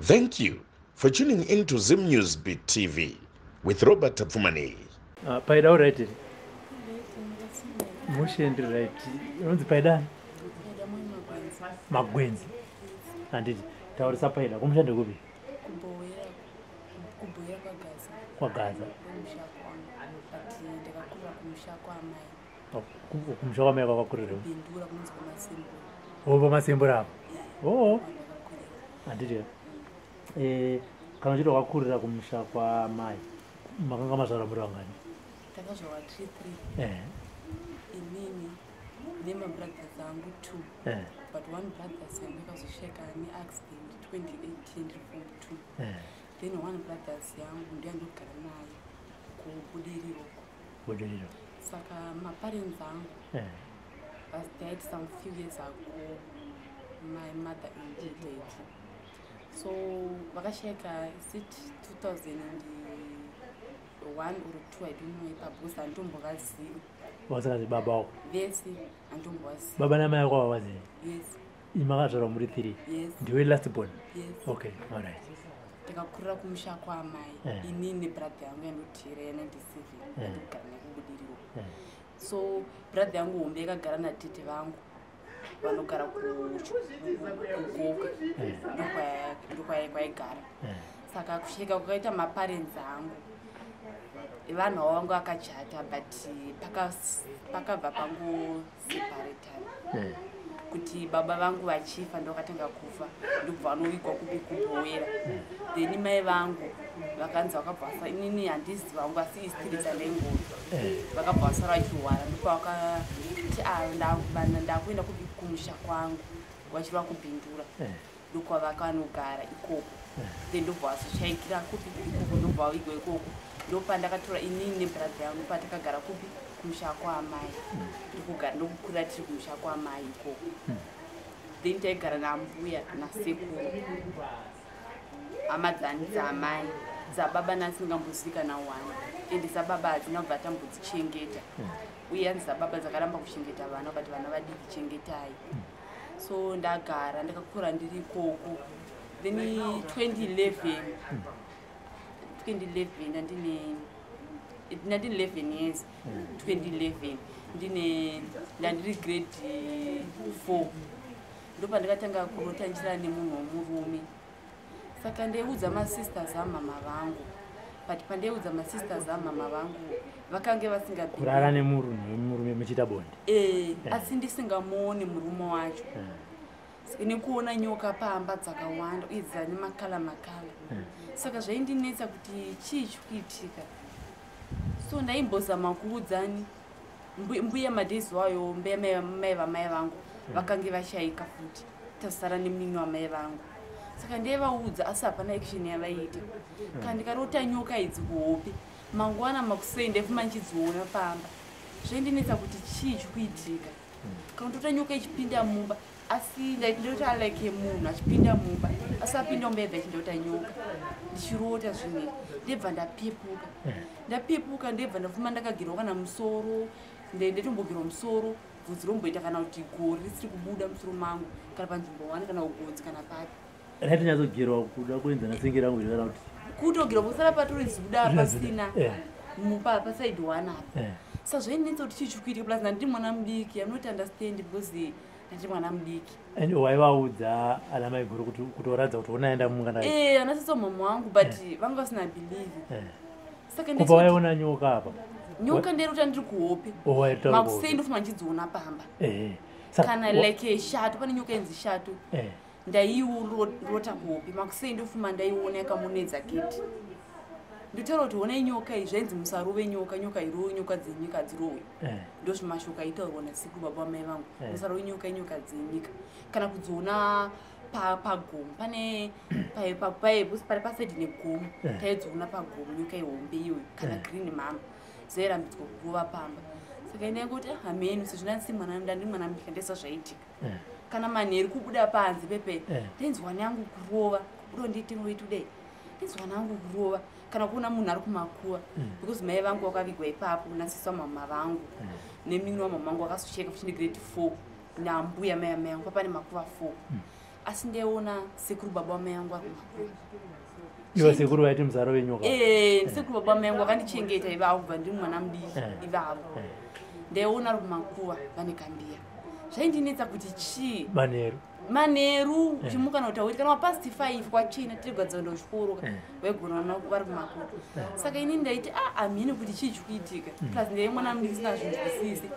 Thank you for tuning in to Zim News Beat TV with Robert Tapfumani. Paida uright here? Mushe ndiri right. Unonzi Paida? Magwenzi. Handiti taurisa Paida kumusha ndekupi? Kubhowera, kubhowera kwaGaza. KwaGaza. Kumusha kwangu. But ndakakurira kumusha kwaamai. Kumusha kwamai kwakakurira? Bindura kunonzi kwaMasembura. Oh, paMasembura apo. Oh. Kwandakakurira. Handiti. Kana uchiti wakakurira kumusha kwamai, makanga mazvarwa muri vangani? Takazvarwa tiri 3. Inini nemabrothers angu 2. But one brothers yangu akazosheka neaccident 2018 ndiri form 2. Then one brothers yangu ndiye andogara naye kuBudiriro uko. Budiriro. Saka maparents angu was died some few years ago, my mother and dad. So vakasheka, is it 2001 or 2, I don't know ipapo because handitombovazivi. Wasakazi baba wako? Vese handitombovazivi. Baba namai vako havazivi? Yes. Imi makazvarwa muri 3? Yes. Ndiwe last born? Yes. Okay, all right. Ndakakurira kumusha kwaamai. Inini nebrother yangu yandotira ya97 ndogara naye kuBudiriro. So brother yangu hombe yakagara natete vangu vanogara kuGokwe, ndokwaigara. Saka kusvika kwakaita maparents angu, vanhu avo vangu vakachata, but pakabva pangoseparatana kuti baba vangu vachifa, ndovakatanga kufa, ndobva vanovigwa kupi? Kubhowera. Then mai vangu vakanzi vakabva vasa, inini handizi vangu asi istiri dzandaingonzwa, vakabva vasara vachirwara, ndopavakati ndakuenda kupi? Kumusha kwangu, vachirwa kuBhindura, ndokwavakanogara ikoko. Then ndobva vazoshayikira kupi? Ikoko. Ndobva vavigwa ikoko. Ndopandakatora inini nebrother yangu, ndopatakagara kupi? Kumusha kwaamai. Ndokugara, ndokukurira tiri kumusha kwaamai ikoko. Then taigara nambuya nasekuru, hama dzani dzaamai. Dzababa nasingambozivi one, ende dzababa hadzina kubva tambodzichengeta, uye hanzi dzababa dzakaramba kuchengeta vana, vakati vana vadiki chengetai. So ndagara, ndakakura ndiri ikoko. Then 2011, 2011 ndandine 11 years. 2011 ndine ndandiri grade 4, ndopandakatanga kurota ndichirara nemunhu womurume. Saka ndaiudza masisters amama vangu, but pandaiudza masisters amama vangu vakange vasinga Kurara nemurume wemurume muchiita bonde? Asi ndisingamuoni murume wacho. Nekuona nyoka pamba dzakawanda uye dzane makala makala. Saka zvaindinetsa kuti chii chikuitika. So ndaimbozama kuudzani mbuya madays wayo, mbuya mai vamai vangu vakange vashayika futi, tasara nemunini wamai vangu. Saka ndaivaudza, asi hapana action yavaiita. Kana ndikarota nyoka idzi kuhope, mangwana makusei ndaifuma ndichidziona pamba. Zvaindinetsa kuti chii chikuitika. Kana kutota nyoka ichipinda mumba, asi ndota like munhu achipinda mumba, asi apinda mumba yebva ichindota nyoka, ndichirota zvinhu izvi, ndebva ndapepuka. Ndapepuka, ndebva ndafuma ndakagirwa kana musoro, ndetombogirwa musoro, bvudzi romboita kana kuti gori risiri kubuda musoro mangu, kana panzvimbo one, kana ugodzi, kana papi. Raitonyatsogirwa kuda kuenzana senge rangu iri, kana kuti? Kutogirwa kusara patori zuda pasina mupa paside one apa. Saka zvaindinetsa kuti chii chikuitika, plus ndandiri mwana mudiki. I'm not understand because ndandiri mwana mudiki. And waivaudza ana maiguru kuti waradza kuti unaenda mungana? Ana sisi mama wangu, but vanga vasina believe. Saka Kubva waiona nyoka apa? Nyoka nderota ndiri kuhope. Oh, wairota uri Makusei kuhope. ndofuma ndichidziona pamba. Saka Kana like shato, pane nyoka inzi shato. Ndaiurota kuhope, makusei ndofuma ndaiona yakamonedza gate. Ndotaura kuti honai nyoka iyi. Zvainzi musarove nyoka, nyoka irowe, nyoka dzenyika dzirowe. Ndozvimashoko aitaurwa nasekuru baba vamai vangu. Musarove nyoka, inyoka dzenyika. Kana kudziona pagomo, pane pari pasaidi negomo. Taidziona pagomo, nyoka ihombe iyoyo, kana green mamba, zairambidzwa kurova pamba. Saka ndaingoti hameni sezvo ndandisi mwana, ndandiri mwana mudiki, ndesa zvaitika. Kana manheru kubuda panze pepe, ndainzwa yangu kurova, kubuda nditengoiti kudai, ndainzwa nangu kurova. Kana kuona munhu ari kumakuva, because mai vangu vakavigwa ipapo nasisi wamama vangu nemunini wamama vangu vakazocheka futi negrade 4, nambuya mai amai vangu, papane makuva 4. Asi ndaiona sekuru baba wamai angu ari kumakuva. Ivo sekuru vaiti muzaro wenyoka? Sekuru baba wamai angu vakandichengeta ivavo kubva ndiri mwana mudiki ivavo. Ndaiona ari kumakuva vane kambiya. Zvaindinetsa kuti chii? Manheru. Manheru uchimuka na kuti kana past 5 kwachena tiri kugadzira kuchikoro vaigona vari kumakuva. Saka inini ndaiti hamhini kuti chii chikuitika. Plus ndaive mwana mudiki sinazvinzwisisi.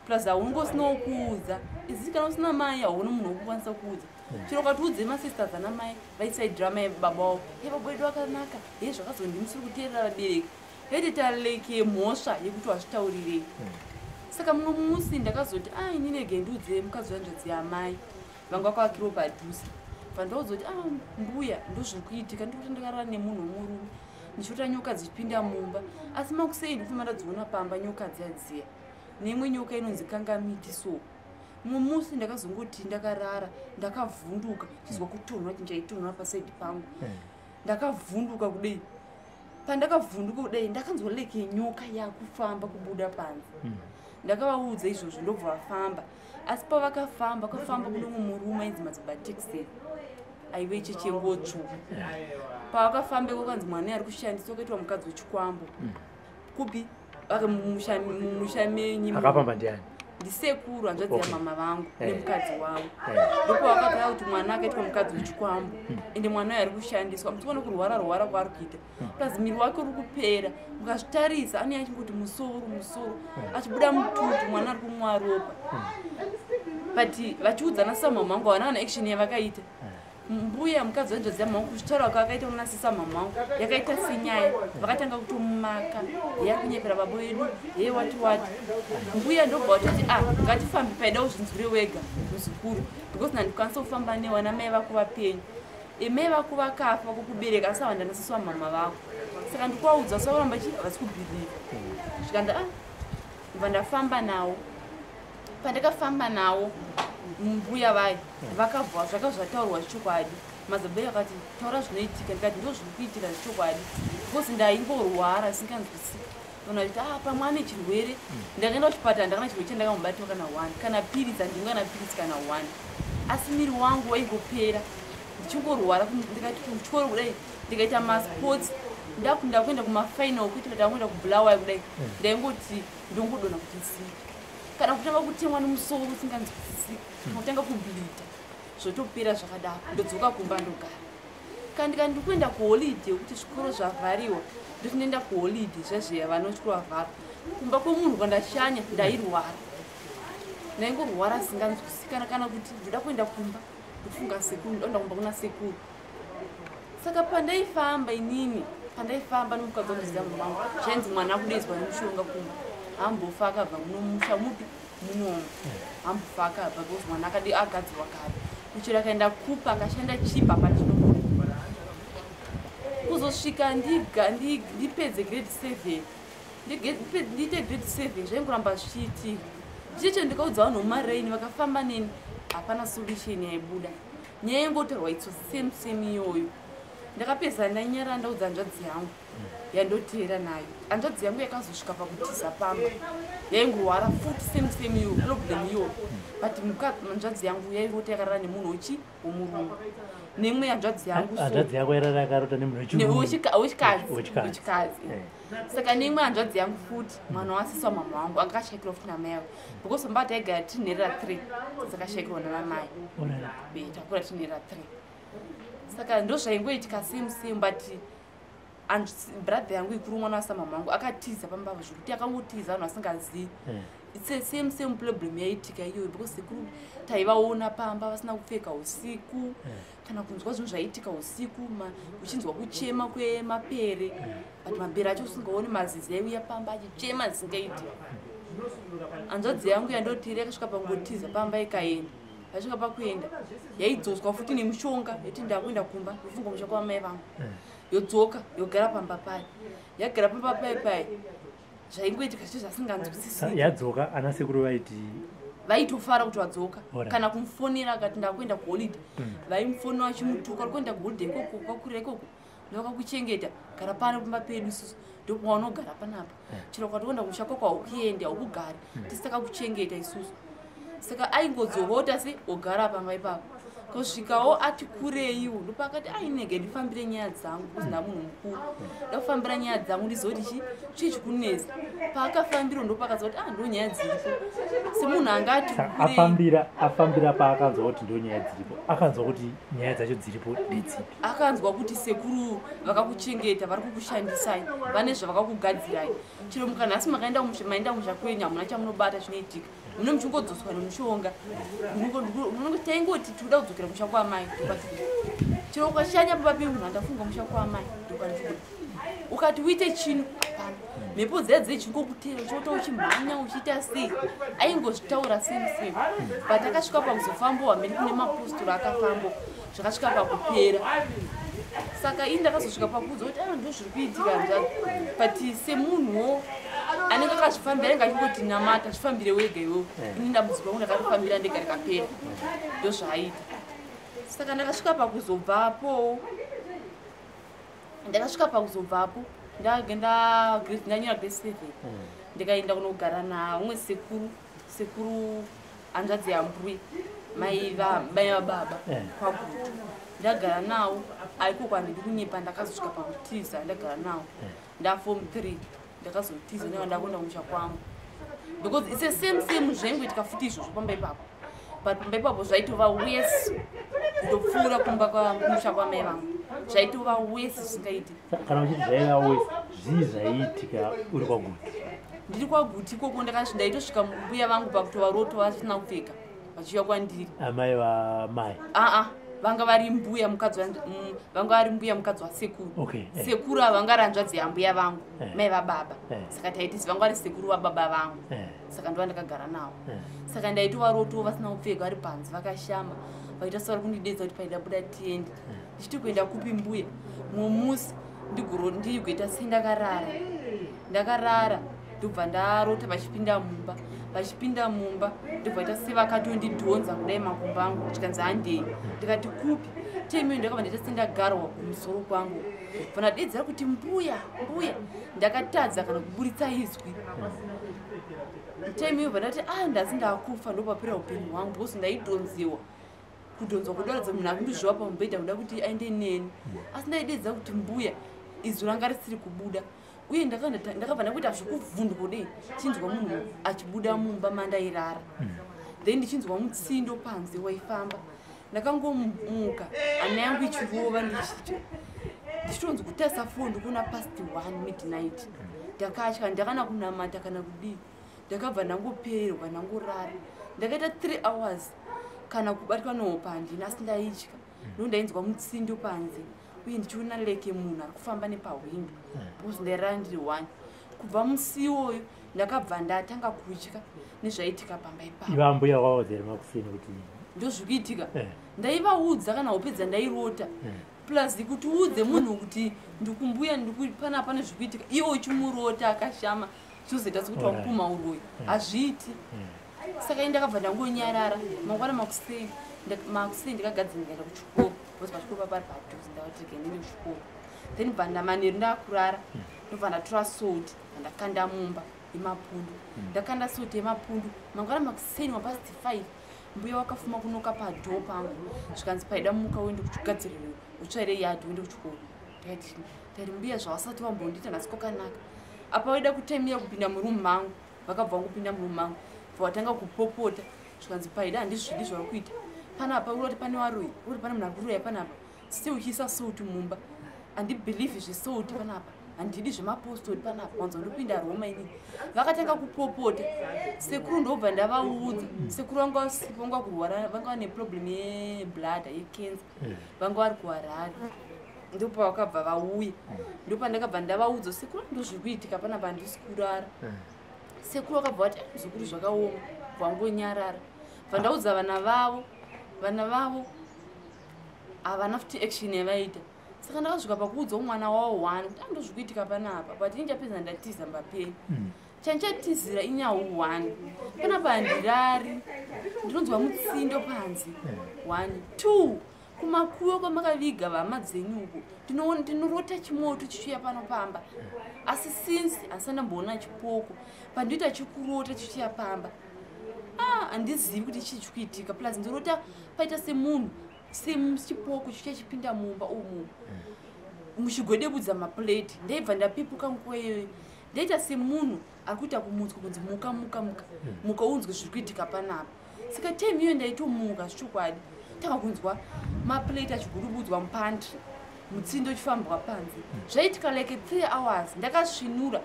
Plus haungosinawo kuudza. Izisi kana usina mai hauna munhu wokukwanisa kuudza. Chero ukatiudze masisters ana mai vaisaidhira mai baba wavo. He baba wedu akanaka. He zvakazondimusiri kuteerera vabereki. Yaitoita mhosva yekuti wazvitaurirei. Saka mumwe musi ndakazoti inini rege ndiudze mukadzi wehanzvadzi yamai vanga vakavakirawo padhuze. Pandauzoti mbuya ndozviri kuitika, ndikuti ndakarara nemunhu wemurume ndichiota nyoka dzichipinda mumba, asi makusei ndikufamba ndadziona pamba nyoka dziya dziya neimwe nyoka inonzi kangamiti. So mumwe musi ndakazongoti ndakarara ndakavhunduka chizwa kutonhora chinhu chaitonhora pasaidi pangu. Ndakavhunduka kudei, pandakavhunduka kudai ndakanzwa leke nyoka yakufamba kubuda panze. Ndakavaudza izvozvo ndobva vafamba, asi pavakafamba vakafamba kune umwe murume ainzi Madzibaba Texen aive chechengotsvuku. Pavakafamba kwakanzi mwana ari kushandiswa kuitwa mukadzi wechikwambo. Kupi? Mumusha menyu. Akafamba ndiani? Ndisekuru hanzvadzi yamama vangu nemukadzi wavo. Ndipo vakataura kuti mwana akaitwa mukadzi wechikwambo ende mwana uyu ari kushandiswa, muchiona kurwara rwara kwaari kuita, plus miri wake uri kupera. Mukazvitarisa anenge achingoti musoro musoro achibuda mututu, mwana ari kumwa ropa. But vachiudzana samama vangu havana kana action yavakaita. Mbuya mukadzi wehanzvadzi yamama vangu kuzvitaura kwavakaita unasisa mama vangu yakaita senyaya, vakatanga kutomumaka, yari kunyepera baba vedu, ye wati wati. Mbuya ndobva vatoti ngatifambe paida kuzvinzwire wega muzukuru, because nandikwanisa kufamba newa namai vako vapenyu. Mai vako vakafa vakukubereka asi ava ndanasiswa mama vako, saka ndikuvaudza sauramba chi havasi kubhilivha. Zvikanda ndobva ndafamba nawo. Pandakafamba nawo mbuya vaya vakabva zvaka zvataurwa zvechokwadi. Madzibaba akati taura zvinoitika, ndikati ndo zviri kuitika zvechokwadi, because ndaingorwara singanzwisisi. Vanhu vachiti pamwe ane chirwere. Ndakaenda kuchipatara ndakana chirwere chandakambobatwa kana 1 kana piritsi handingi kana piritsi kana 1, asi miri wangu waingopera ndichingorwara. Ndikati kuchikoro kudai ndikaita masports ndakuenda kumafinal kuitira ndakuenda kuBulawayo kudai ndaingoti ndongodonha kuti zii, kana kutanga kutemwa nemusoro usinganzwisisi, kutanga kubleeda, zvotopera zvakadaro. Ndodzoka kumba ndogara. Kana ndikati ndikuenda kuholiday yekuti zvikoro zvavhariwa, ndoti ndoenda kuholiday zvezviya vanochikoro vavhara, kumba kwemunhu kwandashanya ndairwara, ndaingorwara singanzwisisi. Kana kuti ndoda kuenda kumba ndofunga sekuru, ndoenda kumba kuna sekuru. Saka pandaifamba inini, pandaifamba nomukadzi wandoziva mama vangu, zvainzi mwana akudezwa nemushonga kumba, hambofa akabva munomusha mupi munomu, hambofa akabva because mwana akadi agadzirwa kare. Kuchero akaenda kupa akashanda chipa hapana chinobuda. Kuzosvika ndipedze grade 7, ndiite grade 7, zvaingoramba zvichiitika chicho. Ndikaudza vanhu vemaraini vakafamba neni, hapana solution yaibuda. Nyaya yangotaurwa itso same same iyoyo. Ndakapedza ndanyara ndaudza hanzvadzi yangu yandoteera nayo. Hanzvadzi yangu yakazosvika pakutiza pamba, yaingorwara futi same same iyoyo problem iyoyo. But hanzvadzi yangu yairota yakarara nemunhu wechi womurume neimwe hanzvadzi yangu. Hanzvadzi yako yarara yakarota nemunhu wechirume? Wechikadzi. Wechikadzi. Wechikadzi. Saka neimwe hanzvadzi yangu futi, mwana wasisi wamama wangu akashayikirwa futi namai avo, because pamba taigara tinherera 3 dzakashayikirwa nanamai. Takura tinherera 3, saka ndo zvaingoitika same same. But brother yangu ikuru, mwana wasamama wangu, akatiza pambavo zvekuti akangotiza vanhu vasingazivi. It's a same same problem yaiitika iyoyo, because sekuru taivaona pamba vasina kupfeka usiku, kana kunzwa zvinhu zvaiitika usiku, uchinzwa kuchema kwemapere, but mapere acho usingaoni, mazizi aiuya pamba achichema zvisingaiti. Hanzvadzi yangu yandotiri yakasvika pangotiza pamba ikaenda. Yasvika pakuenda yaidzoswa futi nemushonga, yoti ndakuenda kumba yofunga musha kwamai vangu, yodzoka yogara pamba payo. Yagara pamba payo payo zvaingoitika zvicho zvasinganzwisisi. Yadzoka ana sekuru vaiti? Vaitofara kuti vadzoka. Kana kumufonera akati ndakuenda kuholiday, vaimufonera vachimutuka, uri kuenda kuholiday ikoko kwakurira ikoko ndovakakuchengeta, gara pano pamba pedu isusu ndopaunogara panapa, chero ukatoenda kumusha kwako haukuendi haukugari, tisi takakuchengeta isusu. Saka aingodzoka oti asi ogara pamba ipapo. Kusvikawo ati kureiwo, ndopakati ainege ndifambire nyaya dzangu, because ndamunhu mukuru, ndakufambira nyaya dzangu ndizoti chii chikunetsa. Paakafambira ndopakaziva kuti ndo nyaya dziripo, semunhu anga ati Afambira, afambira, paakanzwa kuti ndo nyaya dziripo, akanzwa kuti nyaya dzacho dziripo ndedzipi? Akanzwa kuti sekuru vakakuchengeta vari kukushandisai, vane zvavakakugadzirai. Chero mukanhasi makaenda kumusha, maenda kumusha kwenyu, hamuna chamunobata chinoitika, mune muchingodzoswa nemushonga. Taingoti tikuda kudzokera musha kwamai, ndopatikuda. Chero ukashanya pamba pemunhu, andafunga musha kwamai, ndopandikuda. Ukati uite chino, hapana. Mhepo dziya dzechingokutera, uchiota uchimhanya, uchiita sei. Aingozvitaura same same, but akasvika pakuzofambawo hamene kune mapostori akafambawo, zvakasvika pakupera. Saka ini ndakazosvika pakuudza kuti ndo zviri kuitika nzvadzi, but semunhuwo anenge akazvifambira, anenge achingoti namata, zvifambire wega iwewe. Ini dambudziko rangu ndakatofambira ndega, rikapera. Ndozvaaita. Saka ndakasvika pakuzobvapo, ndakasvika pakuzobvapo ndanyora grade 7, ndikaenda kunogara naumwe sekuru, sekuru hanzvadzi yambuya, mai vababa, kwaGutu. Ndagara nawo aikoko, handidi kunyepa, ndakazosvika pakutiza. Ndagara nawo ndaform 3, ndakazotiza, ndava ndakuenda kumusha kwangu, because it's a same same zvaingoitika futi izvozvo pamba ipapo, but pamba ipapo zvaitova worse kutopfuura kumba kumusha kwamai vangu, zvaitova worse zvisingaiti. Kana uchiti zvaiva worse, zvii zvaiitika uri kwaGutu? Ndiri kwaGuti ikoko, ndaitosvika mbuya vangu pakutovaroto vasina kupfeka vachiuya kwandiri. Amai vamai? Aa, vanga vari mbuya mukadzi vanga vari mbuya mukadzi wasekuru. Sekuru ava vanga vari hanzvadzi yambuya vangu, mai vababa. Saka taitisi vanga vari sekuru vababa vangu. Saka ndova ndakagara navo. Saka ndaitovaroto vasina kupfeka, vari panze vakashama, vaita sevari kundidedza kuti paida buda tiende. Ndichiti, "Kuenda kupi mbuya?" Mumwe musi ndigoita sendakarara, ndakarara, ndobva ndarota vachipinda mumba, vachipinda mumba, ndobva ita sevakatondidhonza kudai makumbo angu, chikanzi, "Handei." Ndikati, "Kupi?" Temiyo ndakabva ndaita sendagarwa kumusoro kwangu, bva ndadedzera kuti, "Mbuya, mbuya." Ndakatadza kana kuburitsa izwi. Temiyo bva ndati, "A, ndasi ndakufa, ndopapera upenyu hwangu," because ndaidhonzewa, kudhonzwa kudaradza munhu akundizviwa pamubhedha kuda kuti aende neni, asi ndaidedza kuti, "Mbuya," izwi ranga risiri kubuda. Uye ndakabva ndakuita zvekuvhunduka kudei, chinzwa munhu achibuda mumba mandairara, then ndichinzwa mutsindo panze waifamba. Ndakangomuka hana yangu ichirova, ndichitya, ndichitonzi kutarisa foni, ndikuona past 1 midnight. Ndakatya, ndakana kunamata kana kudii, ndakabva ndangopererwa, ndangorara. Ndakaita 3 hours, kana kubatwa nehope handina, asi ndaitya ndo ndainzwa mutsindo panze, uye ndichiona leke munhu ari kufamba nepahwindo, because ndairara ndiri one. Kubva musi iwoyo ndakabva ndatanga kutya nezvaitika pamba ipapo. Iva mbuya wavaudza here makuseni kuti Ndozvikuitika? Ndaivaudza kana hope dzandairota. Plus kuti uudze munhu kuti ndikumbuya panapa pane zvikuitika, iwe uchimurota akashama, zvinozoita sekuti wakupuma uroyi, hazviiti. Saka ini ndakabva ndangonyarara. Mangwana makuseni, makuseni ndikagadzira, ndikaenda kuchikoro, because pachikoro papari padhuze. Ndakati rega ndiende kuchikoro, then bva ndamanheru ndakurara, ndobva ndatora salt, ndakanda mumba yemapundu. Ndakanda salt yemapundu. Mangwana makuseni mapast 5, mbuya wakafuma kunoka padoor pangu, zvikanzi, "Paida, muka uende kuchigadziriro, utsvaire yadhi, uende kuchikoro." Ndikati, ndati, "Mbuya, zvavasati vambondiita nhasi kwakanaka." Apa vaida kutaimira kupinda murumu mangu, vakabva vangopinda murumu mangu, bva vatanga kupopota, zvikanzi, "Paida, handizvidi zvauri kuita panapa. Uri kuti pane varoyi, uri pane munhu ari kuroya panapa, sei uchiisa salt mumba? Handibelieve zvesalt panapa, handidi zvemapostori panapa, wanza ndopinda Roma inini." Vakatanga kupopota. Sekuru ndobva ndavaudza. Sekuru vanga vasipo, vanga kurwara, vanga vane problem yebladder, yecancer, vanga vari kuHarare. Ndopavakabva vauya, ndopandakabva ndavaudza, "Sekuru, ndozviri kuitika panapa, handisi kurara." Sekuru vakabva vati, "Muzukuru, zvakaoma." Vangonyarara. Bva ndaudza vana vavo, vana vavo havana futi action yavaita. Saka ndakasvika pakuudzawo mwana wavo one kuti andozviri kuitika panapa, but ini chapedza ndatiza mbapeni. Chanchatizira inyau one, panapa handirari, ndinonzwa mutsindo panze, one two, kumakuwo kwamakaviga vama dzenyu uko ndinorota chimoto chichiuya pano pamba, asi since handisati ndamboona chipoko, pandinoita chikurota chichiuya pamba, ah, handizivi kuti chii chikuitika. Plus ndorota paita semunhu Sechipoko chichachipinda mumba umu muchigwedebudza mapuleti. Ndaibva ndapepuka nguva iyoyo, ndaita semunhu ari kuita kumutswa kunzi muka, muka, muka, muka unzwe zviri kuitika panapa. Saka time iyoyo ndaitomuka zvechokwadi, tanga kunzwa mapuleti achigudubudzwa mupantry, mutsindo uchifambwa panze. Zvaitika like 3 hours ndakasvinura,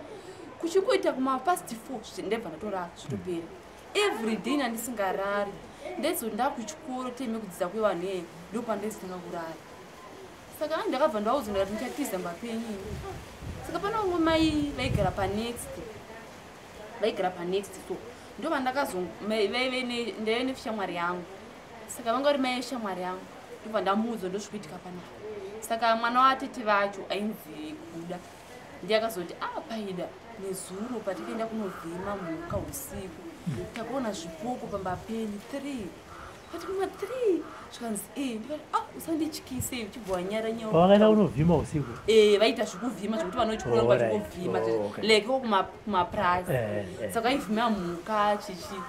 kuchingoita kumapast 4 ndaibva ndatorara, zvitopera. Every day nandisingarari, ndaizoti ndakuchikoro, time yekudzidza kwevanhu iyeye, ndopandaizotanga kurara. Saka ndakabva ndaudzwa, ndikati ndichatiza mbapenyu. Saka pana vamwe mai vaigara panext, vaigara panext, so ndo vandakazo ndaive neshamwari yangu. Saka vanga vari mai veshamwari yangu, ndobva ndamuudza ndozvikuitika panapa. Saka mwana watete vacho ainzi Kuda, ndiye akazoti, "A, Paida, nezuro patikaenda kunovhima mhuka usiku, takaona zvipoko pamba penyu 3." Kati kuma 3? Zvikanzi e. Ndikati, "A, usandityise." Uchibva wanyara nyaya. Pavakaenda kunovhima usiku? E, vaita zvekuvhima, zvekuti vanotyora vachingovhima. Like kumapurazi. Saka vaivhima mhuka chichi.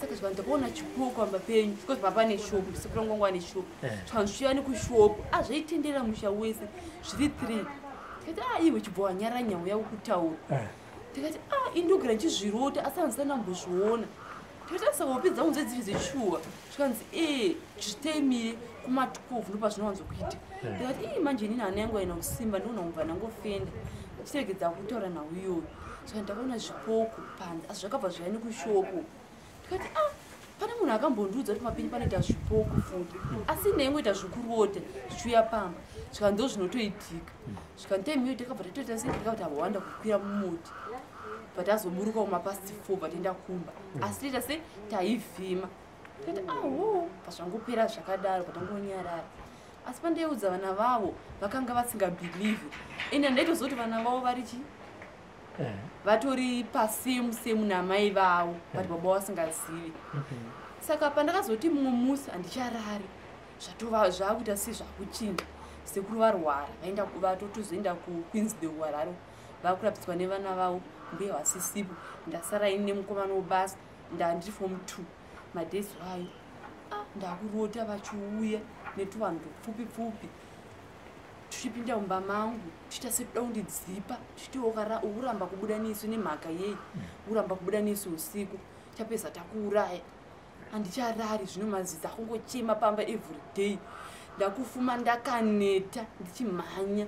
Saka zvikanzi takaona chipoko pamba penyu, because papa neshopu, sekurangwangwa neshopu. Zvikanzi zvichiuya nekushopu, azvaitendera musha wese zviri 3. Tikati, "A, iwe chibva wanyara nhau yako kutaura." Tikati, "A, indogara ndichizvirota, asi handisati ndambozviona." Tikati, "Saka hope dzangu dzedziri dzeshuwa?" Zvikanzi e, zvitaimire kuma12 ndopazvinowanzokuitika. Ndikati, "Ii, manje inini hana yangu aina kusimba, ndinoona kubva ndangofenda chiregedza kutaura nhau iyoyo." Saka ndakaona zvipoko panze, asi zvakabva zvaya nekushopo. Ndikati, "A, pane munhu akambondiudza kuti mapenyu panoita zvipoko futi, asi ndaingoita zvekurota zvichiuya pamba." Zvika ndo zvinotoitika. Zvika time iyoyo takabva tatoita sei, ndikabva tawanda kukwira mumuti, but azoburuka kumapast 4, bva kumba. Asi toita se taivhima. Tikati, "Aho, pazvangopera zvakadaro." Patangonyarara, asi pandaiudza vana vavo vakanga vasingabhilivhi, ende ndaitozoti vana vavo vari chi vatori pasame same namai vavo, but baba vasingazivi. Saka pandakazoti mumwe musi handicharari, zvatova zvakuita sezvakuchinja. Sekuru varwara, vaenda, vatotozoenda kuQueensdale kuHarare, vakurapiswa nevana vavo. Mbuya vasisipo, ndasara ini nemukomana webasa. Ndandiri form 2 madays ayo. Ah, ndakurota vachiuya netuvanhu tupfupi pfupi, tuchipinda mumba mangu, tuchiita sekuda kundidzipa, tuchiti, "Uramba kubuda nesu nemhaka yei? Uramba kubuda nesu usiku, chapedza takuuraya." Handicharari zvino, mazizi akungochema pamba every day. Ndakufuma ndakaneta ndichimhanya.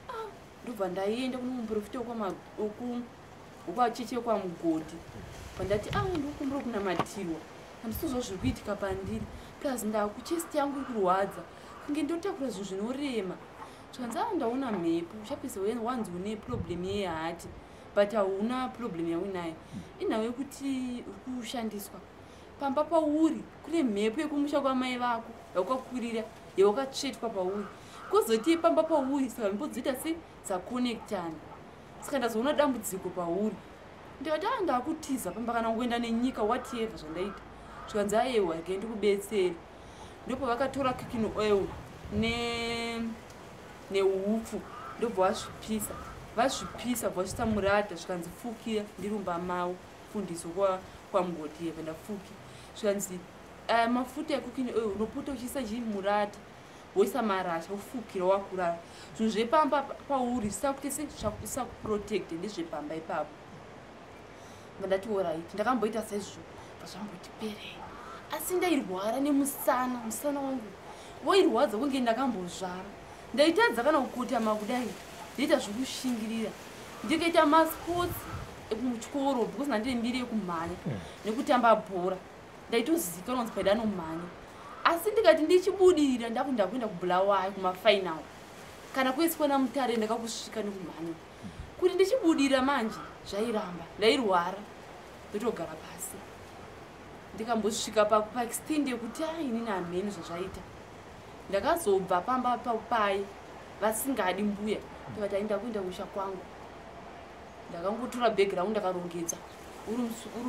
Ah, ndobva ndaenda kune muprofita wekwacheche kwaMugodhi, pandati, "A, ndikukumbira kunamatirwa, handisizvo zviri kuitika pandiri, plus ndakuchest yangu iri kurwadza kunge ndotakura zvinhu zvinorema." Zvikanzi, "A, ndaona mhepo, uchapedza wanzi une problem yeheart, but hauna problem yauinayo, inhau yekuti uri kushandiswa pamba pauri. Kune mhepo yekumusha kwamai vako yaukakwirira, yawakatsvetwa pauri, kwozoti pamba pauri. Saka mhepo dzoita se dzakonektana, saka ndazoona dambudziko pauri." Ndikati, "A, ndakutiza pamba kana kuenda nenyika, whatever zvandaita." Zvikanzi, "Aiwa, regai ndikubetsere." Ndipo vakatora cooking oil neupfu, ndobva vazvipisa, vazvipisa, bva vasvitsa murata. Zvikanzi, "Fukira." Ndirumba mavo fundiso kwaMugodhi yebva ndafuki. Zvikanzi, "Aya mafuta ecooking oil unopota uchiisa chii murata, woisa marasha, wofukira wakurara. Zvinhu zvepamba pauri zvisakuti zvisakuprotecte, ndezvepamba ipapo." Ndati, "Alright." Ndakamboita saizvozvo, pazvamboti perei. Asi ndairwara nemusana, musana wangu wairwadza kunge ndakambozvara. Ndaitadza kana kukotama kudai, ndaita zvekushingirira. Ndikaita masports ekuchikoro, because ndandine mbiri yekumhanya nekutamba bhora, ndaitozikanwa kunzi Paida anomhanya. Asi ndikati ndichibudirira, ndakuenda kuBulawayo kumafinal kana kuiswa naMutare, ndakakusvika nekumhanya. Kuti ndichibudirira manje zvairamba, ndairwara, ndotogara pasi. Ndikambosvika paextent yekuti, a, inini hamheni zvazvaita. Ndakazobva pamba papai vasingadi mbuya, ndikati, "Ai, ndakuenda kusha kwangu." Ndakangotora bhegi rangu, ndakarongedza uri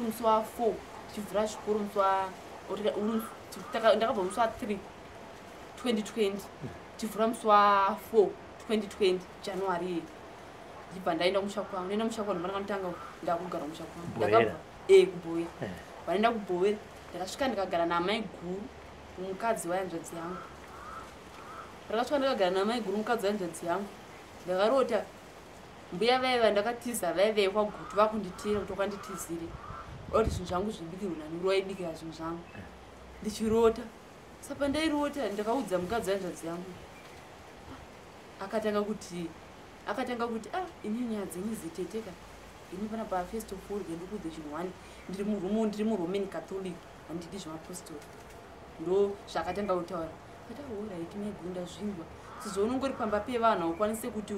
musi wa4 tichivhura zvikoro, musi ndakabva musi wa3 2020, tichivhura musi wa4 2020 January iyi. Ndibva ndaenda kumusha kwangu, ndaenda musha kwangu, ndakandotanga ndakugara musha kwangu. Bhoera. E, kuBhoera. Vanenda kuBhoera, ndakasvika ndikagara namai guru, mukadzi wayanzvadzi yangu. Ndakasvika ndakagara namaiguru mukadzi wehanzvadzi yangu. Ndakarota mbuya vaiva ndakatiza vaive kwaGutu vakunditira kuti wakanditizire. Kuti zvinhu zvangu zvibikirwe nani waibikira zvinhu zvangu. Ndichirota. Saka pandairota ndakaudza mukadzi wehanzvadzi yangu. Akatanga kuti ah ini nyaya dzenyu ziteteka. Ini panapa first of all ndikuudze chinhu one ndiri murume ndiri muRoman Catholic handidi zvemapostori. Ndo zvakatanga kutaura. Kati alright maiguru ndazvingwa. Sezvo unongori pamba pevanhu haukwanise kuti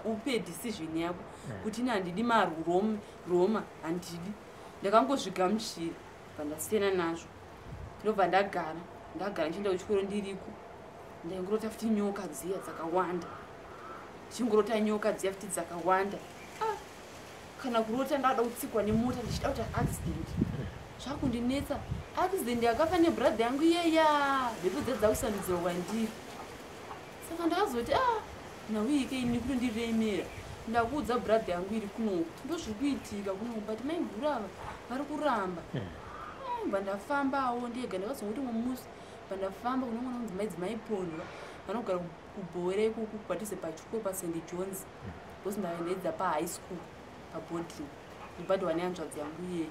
upe decision yako kuti ini handidi maroma handidi. Ndakangozvigamuchira bva ndasiyana nazvo. Ndobva ndagara ndichienda kuchikoro ndiriko. Ndaingorota futi nyoka dziya dzakawanda. Ndichingorota nyoka dziya futi dzakawanda. Ah, kana kurota ndada kutsikwa nemota ndichida kuti accident. Zvakundinetsa. Accident yakafa nebrother yangu iyeya. Mhepo dziya dzakusandudzirwa kwandiri. Saka ndakazoti ah nauike ini kutondiremera. Ndakuudza brother yangu iri kunoku. Ndozviri kuitika kunoku but maiguru ava vari kuramba. Bva ndafambawo ndega ndakazongoti mumusi bva ndafamba kune mwana unonzi maidzimai Pondwa vanogara kuBhowera ikoko padhuze pachikoro paSt Johns. Because ndaidzidza pahigh school paboarding ndibhadharwa nehanzvadzi yangu iyeye.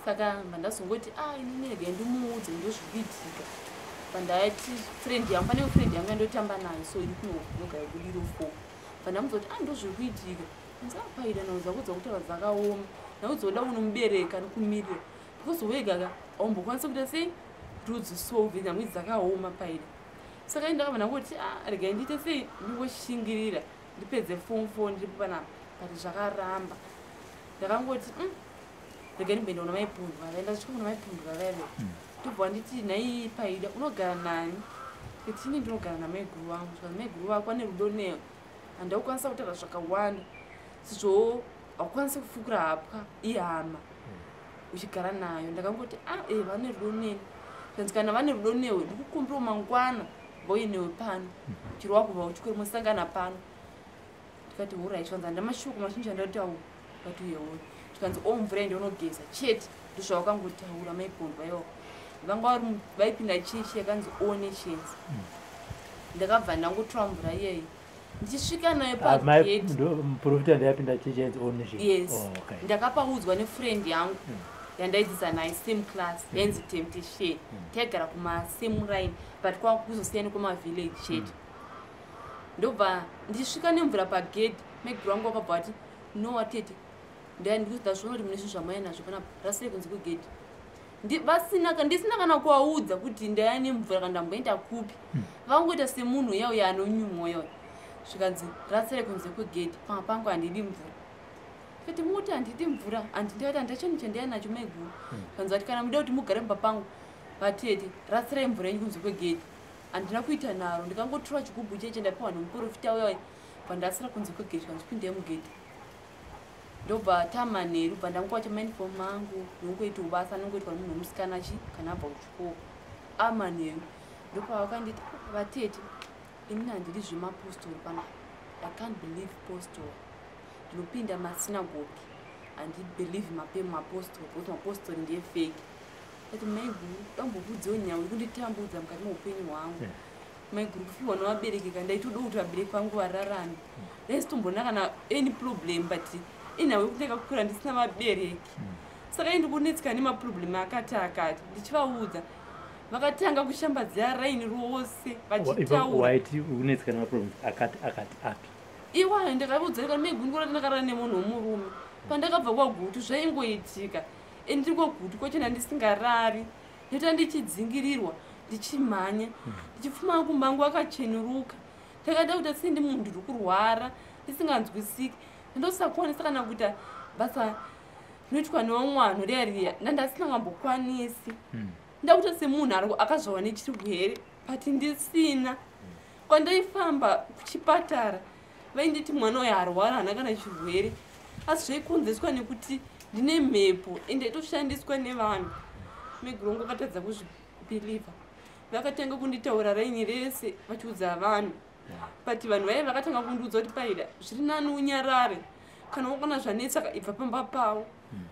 Saka bva ndazongoti ah inini regai ndimuudze ndozviri kuitika. Bva ndati friend yangu pane friend yangu yandotamba nayo so iri kuno inogara kuBudiro 4. Bva ndamudza kuti ah ndozviri kuitika. Anzi ah paida nhau dzako dzakutaura dzakaoma. Nhau dzoda unomubereka nokumirira. Because wega ka haumbokwanisi kuita sei kuti udzisolve nhau idzi dzakaoma paida. Saka ini ndakabva ndangoti ah regai ndiite sei ndingoshingirira ndipedze form 4 ndiripo panapa but zvakaramba. Ndakangoti regai ndimboenda kuna maipundwa vaya ndasvika kuna maipundwa vaya ndobva nditi nhai paida unogara nani kuti ini ndinogara namaiguru vangu zvikanzi maiguru vako ane rudo newe handakukwanisa kutaura zvakawanda sezvo haukwanisi kufukura hapwa ihama uchigara nayo. Ndakangoti ah eh vane rudo neni. Zvikanzi kana vane rudo newe ndikukumbirawo mangwana vauye newe pano chero wakubva kuchikoro musangana pano. Ndikati alright. Zvikanzi handina mashoko mazhinji andataura. Ndikati uyewo zvikanzi o mvura ende unogeza chete ndozvavakangotaura maipondwa iwavo. Vanga vaipinda chechi yakanzi All Nations. Ndakabva ndangotora mvura iyeyi ndichisvika nayo pagate. Muprofita ndayapinda chechi yainzi All Nations. Yes. Oh, okay. Ndakapaudzwa nefriend yangu yandaidzidza naye same class yainzi Temptation. Taigara kuma same line but kwakuzosiyana kwemavillage chete. Ndobva ndichisvika nemvura pagate maiguru vangu vakabva vati no watete ndazviona kuti mune zvinhu zvamauya nazvo panapa rasei kunze kwegate. Ndisina kana kuvaudza kuti ndaya nemvura kana ndamboenda kupi. Vangoita semunhu uya uya anonyumwa uya. Zvikanzi rasei kunze kwegate panga pangu handidi mvura. Ndikati muti handidi mvura handindati handina chinhu chandaiya nacho maiguru. Zvikanzi vati kana muda kuti mugare mumba pangu vatete rasirai mvura yenyu kunze kwegate. Handina kuita naro ndikangotora chigubhu cheche ndapiwa nemuprofita uya bva ndasira kunze kwegate zvikanzi pindai mugate. Ndobva tamanheru bva ndangowacha mauniform angu nongoitawo basa anongoitwa nemunhu wemusikana chi kana abva kuchikoro. Amanheru ndopavakanditi vatete inini handidi zvemapostori panapa. I can't believe postori. Ndinopinda masinagogi handibelieve mapostori because mapostori ndiye fake. Ndati maiguru dambokuudzewo nhau iri kunditambudza mukati meupenyu hwangu. Maiguru kufiwa nevabereki ka ndaitoda kuti vabereki vangu vararame. Ndaisitombona kana any problem but inhau yekuti ndakakura ndisina vabereki. Saka ini ndikunetseka nemaproblem akati akati ndichivaudza. Vakatanga kushambadzira raini rose vachitaura. Waiti unetseka nemaproblems akati akati api? Iwayo ndakaudza kana maiguru ndikura ndakarara nemunhu womurume. Pandakabva kwaGutu zvaingoitika. Ini ndiri kwaGutu kwachona ndisingarari. Ndoita ndichidzingirirwa ndichimhanya ndichipfuma kumba angu akachenuruka. Ndakada kuti asi ndi munhu ndiri kurwara ndisinganzwisiki. Ndosakwanisa kana kuita basa rinoitwa nevamwe vanhu riya riya ndandasingambokwanisi. Ndakuita semunhu akazvarwa nechirwere but ndisina. Kwandaifamba kuchipatara vainditi mwana uyu arwara haana kana chirwere asi zvaikonzeswa nekuti ndine mhepo ende yaitoshandiswa nevanhu. Maiguru vangu vakatadza kuzvibhilivha. Vakatanga kunditaura raini rese vachiudza vanhu. But vanhu vaiva vakatanga kundiudza kuti paida zviri nani unyarare kana wakona zvanetsa ibva pamba pavo.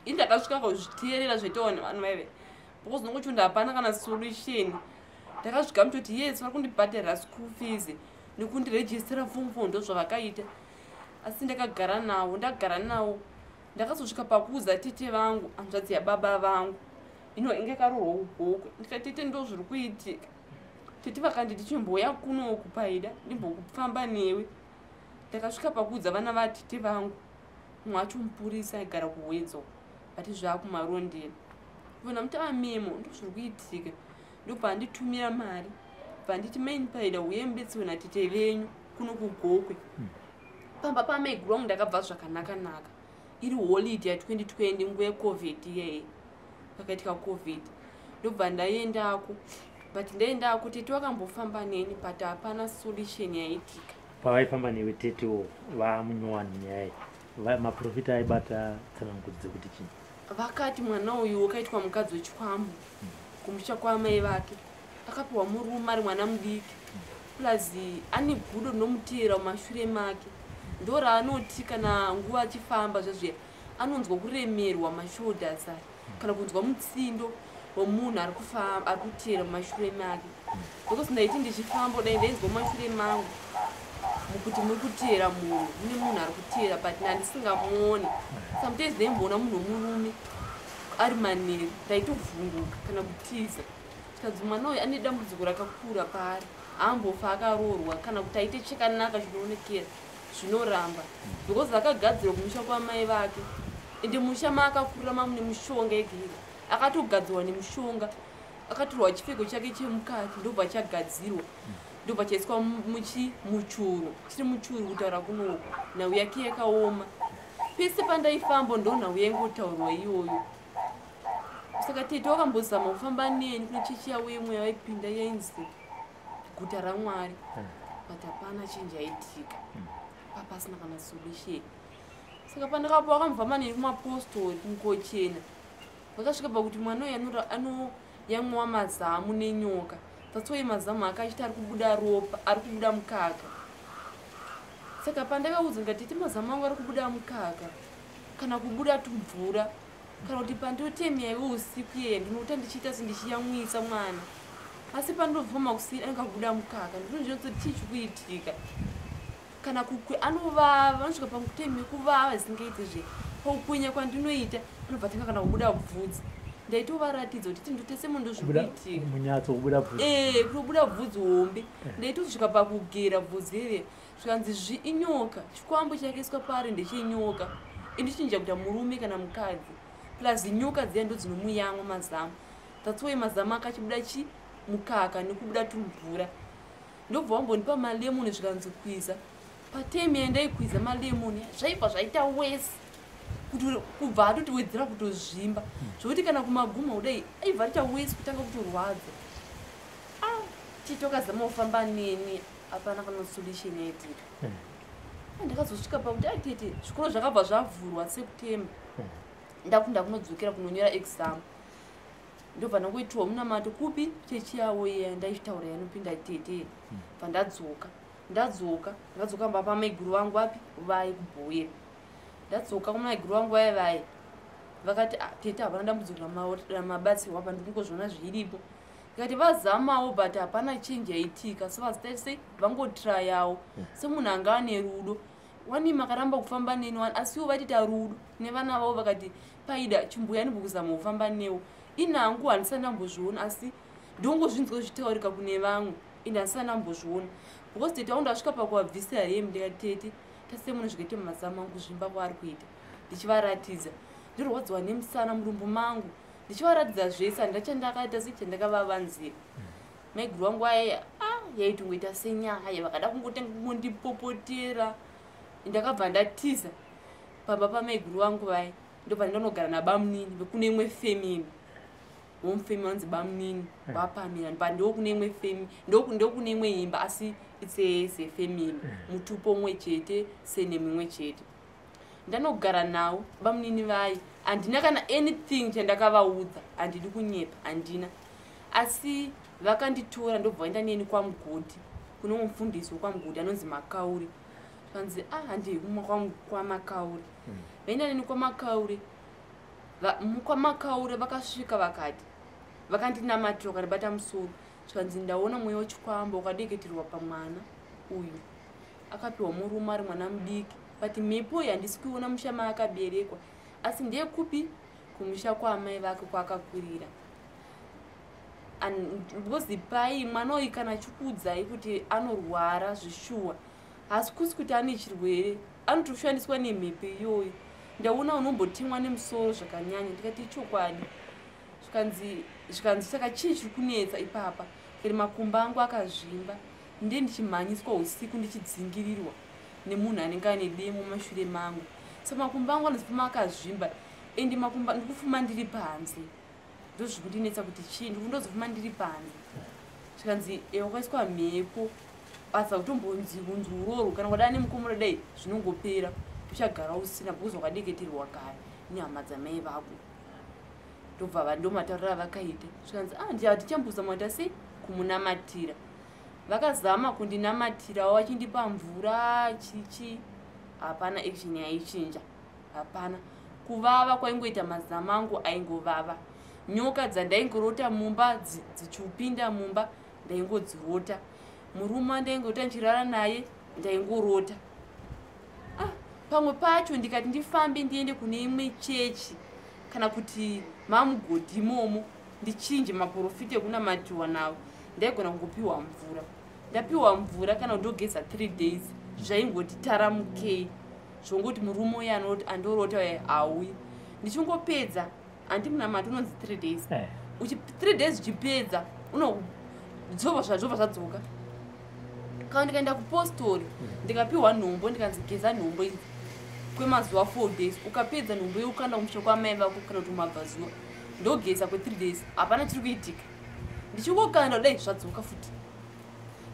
Ini ndakasvika kuzviteerera zvaitaurwa nevanhu vaive because nongochonda hapana kana solution. Ndakasvika mutoti yes, vari kundibhadharira school fees nekundirejistera form 4, ndozvavakaita. Asi ndakagara navo, ndagara navo, ndakazosvika pakuudza tete vangu, hanzvadzi yababa vangu ino inge karohwa ugokwe. Ndikati, "Tete, ndo zviri kuitika." Tete vakanditi, "Chimboya kunoku Paida, ndimbokufamba newe." Ndakasvika pakuudza vana vatete vangu, mumwe acho mupurisa aigara kuHwedzo, vati zvaakumarondera vona mutava memo, ndo zviri kuitika. Ndobva anditumira mari, bva nditi, "Maini Paida, uye mubetserwe natete venyu kuno kuGokwe." Pamba pamaiguru vangu ndakabva zvakanaka-naka, iri holiday ya2020, nguva yeCovid iyeye, pakaitika Covid. Ndobva ndaendako, but ndaendako tete wakambofamba neni, but hapana solution yaitika. Pavaifamba newe tetewo vamunyowani munyaya iyi, maprofita aibata tsanangudzo dzekuti chii? Vakati mwana uyu wakaitwa mukadzi wechikwambo kumusha kwamai vake, akapiwa murume ari mwana mudiki, plus ane gudo rinomuteera mumashure make, ndo raanoti kana nguva achifamba zvezviya anonzwa kuremerwa mashoulders aya, kana kunzwa mutsindo wemunhu ari kufamba ari kuteera mumashure make. Because ndaiti ndichifamba dai ndainzwa mumashure mangu mukuti muri kuteera munhu, mune munhu ari kuteera, but ndandisingamuoni. Sometimes ndaimboona munhu wemurume ari manheru, ndaitovhunduka kana kutiza. Tikanzi mwana uyu ane dambudziko rakakura paari, haambofa akaroorwa kana kuti aite chakanaka chinoonekera, zvinoramba, because akagadzirwa kumusha kwamai vake, ende musha maakakurira mamune mushonga egega, akatogadzirwa nemushonga, akatorwa chipfeko chake chemukati, ndobva chagadzirwa, ndobva chaiswa muchi muchuru, chiri muchuru. Kutaura kunoku nhau yake yakaoma. Pese pandaifamba ndo nhau yaingotaurwa iyoyo. Saka tete wakambozama kufamba neni kune chechi yavo imwe yavaipinda yainzi Guta raMwari, but hapana chinji yaitika, papasina kana solution. Saka pandakapo wakambofamba neni kumapostori kungochena, vakasvika pakuti mwana uyu anoyamwiwa mazamu nenyoka. That's why mazamu ake achiti ari kubuda ropa, ari kubuda mukaka. Saka pandakaudza ndikati, "Tete, mazamu angu ari kubuda mukaka kana kubuda tumvura, kana kuti pandotemya iwe usiku iye ndinota ndichiita sendichiyamwisa mwana, asi pandobvuma kusina anenge akubuda mukaka, ndinozvinoti chii chikuitika?" Kana kukwe anovava, anosvika pakuteme kuvava zvisingaiti zve, pakukwenya kwandinoita anobva tanga kana kubuda bvudzi. Ndaitovaratidza kuti tindotese munhu Kubuda zvikuitika. Munyatso kubuda bvudzi? Ee, kutobuda bvudzi hombe. Ndaitosvika pakugera bvudzi iri, zvikanzi zvi inyoka, chikwambo chakaiswa pari ndechenyoka, indichinja kuita murume kana mukadzi, plus nyoka dziya ndo dzinomuyamwa mazamu. That's why mazamu akachibuda chi mukaka nekubuda tumvura. Ndobva wambondipa malemoni, zvikanzi kwiza. Patemu yandaikwiza malemoni zvaibva zvaita wese kuti kubva atotiwedzera kutozvimba, zvokuti kana kumaguma kudai aibva aita wese kutanga kutorwadza. Ah, titokazama kufamba neni, hapana kana solution yaitika. Ndakazosvika pakuti atete, zvikoro zvakabva zvavhurwa September, ndakunda kunodzokera kunonyora exam. Ndobva ndangoitiwa munamato kupi, chechi yavo iya ndaichitaura yanopinda tete. Bva ndadzoka, ndadzoka, ndakadzoka mba pamaiguru vangu vapi vai kubhoyera. Ndadzoka kumaiguru vangu vai vai vakati, "Ah, tete hapana dambudziko ramabatsirwa pa, ndikungozviona zviripo." Ndikati vazamawo, but hapana change yaitika. So vazita sei, vangotrayawo semunhu anga ane rudo wani, makaramba kufamba neni wani, asiwo vatita rudo nevana vavo. Vakati, "Paida, chimbuya ndimbokuzama kufamba newo inangu, handisati ndambozviona, asi ndongozvinzwa zvichitaurika kune vamwe, ende handisati ndambozviona." Because tete vangu ndasvika pakuvabvisira hembe, ndikati, "Tete, tasemuna zvikaita mumazamu angu kuzvimba kwaari kuita." Ndichivaratidza ndirwadziwa nemusana, mudumbu mangu, ndichivaratidza zvese, handina chandakaita sechandakavavanzira. Maiguru vangu aya a yaitongoita senyaya, vakada kungotanga kungondipopotera. Ndakabva ndatiza pamba pamaiguru vangu vaya, ndobva ndanogara nabamunini vekune imwe family, womufemi vanzi bamunini vapamira pa, ndokune imwe femi, ndokune imwe imba, asi it's a family, mutupo umwe chete, senemu imwe chete. Ndanogara nawo bamunini vai, handina kana anything chandakavaudza, handidi kunyepa, handina. Asi vakanditora, ndobva vaenda neni kwaMugodhi, kune mufundisi wekwaMugodhi anonzi Makauri. Zvanzi, "A, handei kwaMakauri." Vaenda neni kwaMakauri. Kwamakauri vakasvika, vakati, vakandinamatira, vakandibata musoro. Zvikanzi ndaona mweya wechikwambo wakadeketerwa pamwana uyu, akapiwa murume ari mwana mudiki, but mhepo iyi handisi kuiona musha maakaberekwa, asi ndeyekupi? Kumusha kwaamai vake kwaakakurira. Because pai mwana uyu kana achikuudzai kuti anorwara zvishuwa, hasi kusi kuti ane chirwere, anotoshandiswa nemhepo iyoyo. Ndaona unombotemwa nemusoro zvakanyanya. Ndikati ichokwadi. Zvikanzi saka chii chiri kunetsa ipapa? Kati makumbo angu akazvimba, ndiye ndichimhanyiswa usiku, ndichidzingirirwa nemunhu anenge ane demo mashure mangu. Saka makumbo angu anozofuma akazvimba, ende makumbo ndikufuma ndiri panze, ndozvikundinetsa kuti chii, ndikundozofuma ndiri panze. Zvikanzi wakaiswa mhepo, basa kutombonzi kunzi urorwo, kana kwadai nemukomoro dai zvinongopera, uchagara usina, because wakadeketerwa kare nehama dzamai vako. Ndobva ndomatauriro avakaita. Zvikanzi hatichambozama kuita sei kumunamatira. Vakazama kundinamatirawo vachindipa mvura chichi, hapana action yaichinja, hapana. Kuvava kwaingoita mazama angu aingovava. Nyoka dzandaingorota mumba dzichiupinda mumba ndaingodzirota. Murume ndaingota ndichirara naye ndaingorota. Pamwe pacho ndikati ndifambe ndiende kune imwe chechi kana kuti mamugodhi imomo ndichinje maprofita ekunamatiwa navo, ndaigona kungopiwa mvura. Ndapiwa mvura kana kundogeza 3 days, zvaingoti taramukei, zvongoti murume uyu andorota hauyi. Ndichingopedza handi munamato unonzi 3 days, 3 days uchipedza unozvobva zvadzoka. Kana ndikaenda kupostori ndikapiwa nhombo, ndikanzi geza nhombo idzi kwemazuva 4 days, ukapedza nhombo iyo ukanda kumusha kwamai vako kana kuti umabvazuva, ndogeza kwe3 days, hapana chiri kuitika. Ndichingokanda kudai zvadzoka futi.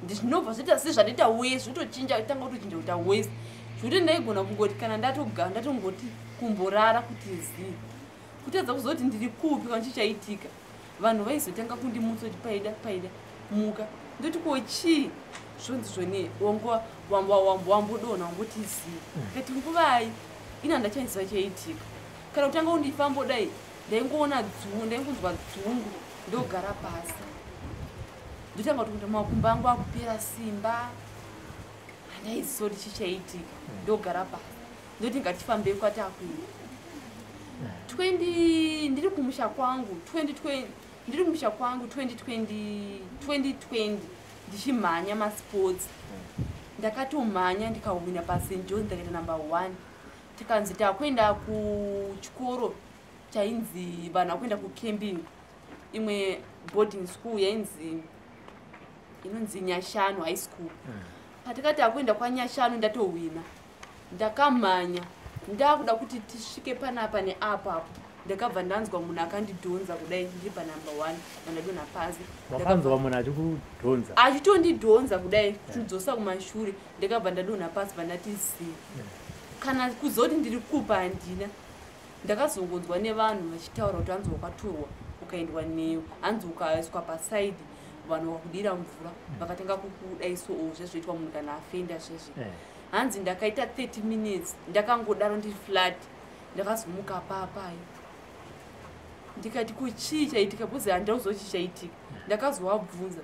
Ndinobva zvoita sezvandoita wese, zvotochinja, tanga kutochinja kuita wese, zvokuti ndaigona kungoti kana ndatongoti kumborara kuti zii, kutadza kuzoti ndiri kupi kana chichaitika. Vanhu vaizotanga kundimutsa kuti paida paida muka, ndoti ko chii? Zvonzi zvoni wambodonha wamboti zii. Kati nguvai ina handachaiziva chaitika. Kana kutanga kundifambodai ndaingoona dzungu, ndaingonzwa dzungu, ndogara pasi, ndotanga kuti makumbo angu akupera simba, handaiziva kuti chichaitika. Ndogara pasi, ndoti ngatifambei kwatakuenda. 20 ndiri kumusha kwangu 2020, ndiri kumusha kwangu 2020 2020 ndichimhanya masports. Ndakatomhanya ndikahwina paSt John, ndakaita number 1. Tikanzi takuenda kuchikoro chainzi vanhu vakuenda kucamping, imwe boarding school yainzi inonzi Nyashanu High School. Patikati akuenda kwaNyashanu, ndatohwina, ndakamhanya, ndakuda kuti tisvike panapa neapapo, ndakabva ndanzwa munhu akandidhonza kudai ndiri panumber 1, vandadonha pasi. Wakanzwa munhu achikudhonza? Achitondidhonza kudai kutidzosa kumashure. Ndakabva ndadonha pasi, vandati zii. Kana kuzoti ndiri kupa handina. Ndakazongonzwa nevanhu vachitaura kuti hanzi wakatorwa ukaendwa neyo, hanzi ukaiswa pasaidi, vanhu vakudira mvura, vakatanga kukudaiso zvezvoitwa munhu kana afenda zvezve. Hanzi ndakaita 30 minutes ndakangodaro ndiri flat. Ndakazomuka papai, ndikati kuchii chaitika? Because handina kuziva chii chaitika. Ndakazovabvunza,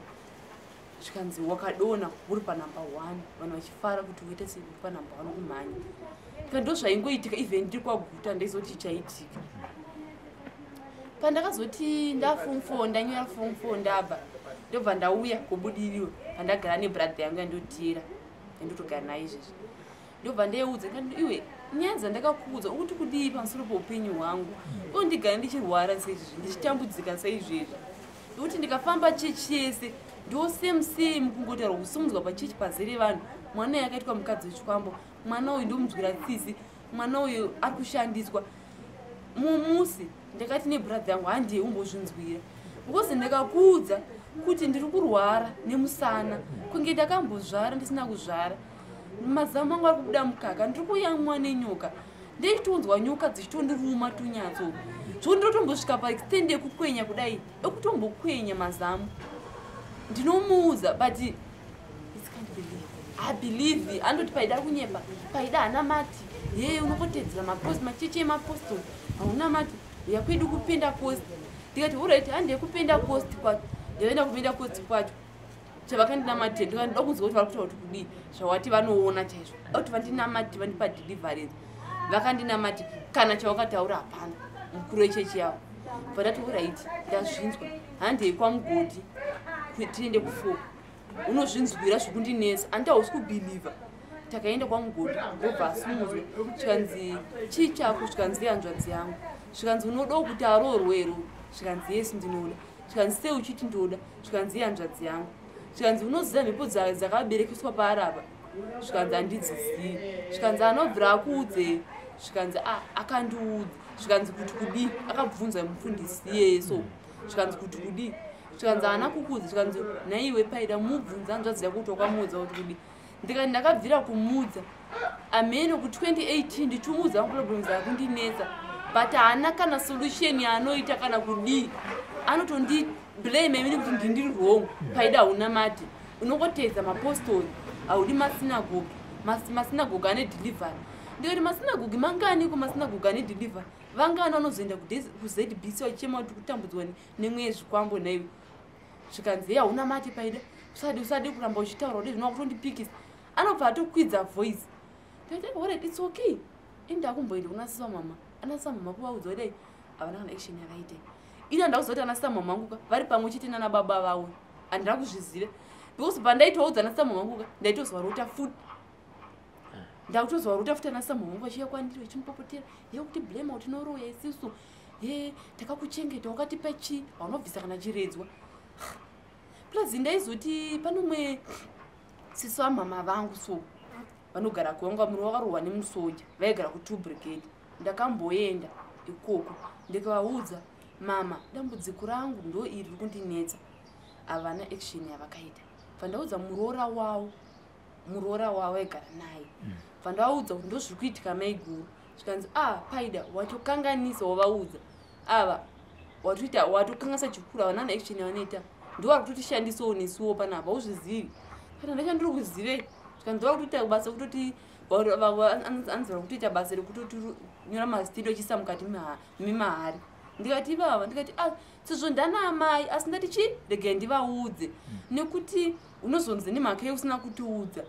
zvikanzi wakadona uri panumber 1, vanhu vachifara kuti uite sei uri panumber 1 kumhanya. Ndikati ndo zvaingoitika even ndiri kwaGuta, ndaizoti chaitika. Pandakazoti ndaform 4, ndanyora form 4, ndabva ndobva ndauya kuBudiriro, pandagara nebrother yangu yandotira, yandotogara naye izvezvi. Ndobva ndaiudza, ndikati iwe, nyaya dzandakakuudza ukuti kudii pamusoro peupenyu hwangu? Uye ndigara ndichirwara seizvezvi, ndichitambudzika saizvezvi, nokuti ndikafamba chechi yese ndo same same, kungotaurwa kusimudzwa pachechi pazere vanhu, mwana uyu akaitwa mukadzi wechikwambo, mwana uyu ndomunzwira tsitsi, mwana uyu ari kushandiswa. Mumusi ndakati nebrother yangu, handiye umbozvinzwira, because ndakakuudza kuti ndiri kurwara nemusana, kunge ndakambozvara ndisina kuzvara, mazamu angu ari kubuda mukaka, ndiri kuyamwa nenyoka, ndeichitonzwa nyoka dzichitondiruma tunyatso, zvokuti ndotombosvika paextent yekukwenya kudai, ekutombokwenya mazamu. Ndinomuudza, but it's can't believe, habelieve. Andoti paida kunyepa, paida hana mati ye unongotedzera machechi emapostori, hauna mati yakwedu kupendacost. Ndikati alright, hande kupendacost kwacho. Ndavaenda kuMendacots kwacho, chavakandinamatira, ndikandida kunzwa kuti vari kutaura kuti kudii. Zvawati vanoona chaizvo, kuti vandinamati, vandipa deliverance, vakandinamati, kana chavakataura hapana. Mukuru wechechi yavo bva ndati, "Alright, ndazvinzwa, handei kwaMugodhi, tiende kuFour, unozvinzwira zvekundinetsa, andi hausi kubelieva." Takaenda kwaMugodhi, ndobva asimudzwa, zvikanzi, "Chii chako?" Zvikanzi, "Hanzvadzi yangu." Zvikanzi, "Unodawo kuti aroorwe?" Zvikanzi, "Yes, ndinoda." Zvikanzi, "Sei uchiti ndoda?" Zvikanzi, "Ihanzvadzi yangu." Zvikanzi, "Unoziva mhepo dzakaberekeswa paarapa?" Zvikanzi, "Handidzizivi." Zvikanzi, "Anobvira akuudze?" Zvikanzi, "A, akandiudza." Zvikanzi, "Kuti kudii?" Akabvunza mufundisi iyeye so. Zvikanzi, "Kuti kudii?" Zvikanzi, "Haana kukuudza." Zvikanzi, "Naiwe Paida, mubvunza hanzvadzi yako kuti wakamuudza kuti kudii." Ndikati, "Ndakabvira kumuudza amene ku2018, ndichimuudza maproblems akundinetsa, but haana kana solution yaanoita kana kudii. Anotondiblame imini kuti ndindiri wrong. Paida, hauna mati unongotedza mapostori, haudi masinagogi. Masinagogi ane delivery." Ndikati, "Masinagogi manganiko? Masinagogi ane delivery vangani vanozoenda kuZBC vachichema kuti kutambudzwa nemweya zvikwambo naiwe?" Zvikanzi, "Hauna mati Paida, usadi usadi kuramba uchitaura kuti zvino wakutondipikisa." Anobva atokwidza voice. Ndikati, "Alright, it's okay." Indakumboenda kuna sisa mama, anasisa mama kuvaudza kudai, havana kana action yavaita. Ini handakuziva kuti anasisa mama vangu ka vari pamwe chete nana baba vavo, handina kuzviziva, because pandaitoudza anasisa mama vangu ka, ndaitozwa rota futi, ndakutozwa rota futi anasisa mama vangu vachiuya kwandiri vachimupopotera, yekuti blame kuti tinoroya isisu, ye takakuchengeta, wakatipa chii, haunobvisa kana chiredzwa. Plus ndaizoti pane umwe sisi vamama vangu so vanogara kuwanga muri wakarohwa nemusoja, vaigara ku2 Brigade. Ndakamboenda ikoko, ndikavaudza, "Mama, dambudziko rangu ndo iri riri kundinetsa." Havana action yavakaita. Bva ndaudza muroora wavo, muroora wavo aigara naye. Bva ndavaudza kuti ndo zviri kuitika, maiguru. Zvikanzi, "A ah, Paida, watokanganisa, wavaudza ava, watoita watokanganisa chikuru. Havana na action yavanoita, ndo vari kutotishandisawo nesuwo panapa, hauzvizivi kana ndachandiri kuzivei." Zvikanzi, ndo vari kutoita basa kutoti anzi vari kutoita basa rekutotinyora mazitindo achiisa mukati memahari. Ndikati, "Ivava?" Ndikati, "A, sezvo ndana amai, asi ndati chi regai ndivaudze, nekuti unozonzi nemhaka yeusina kutiudza,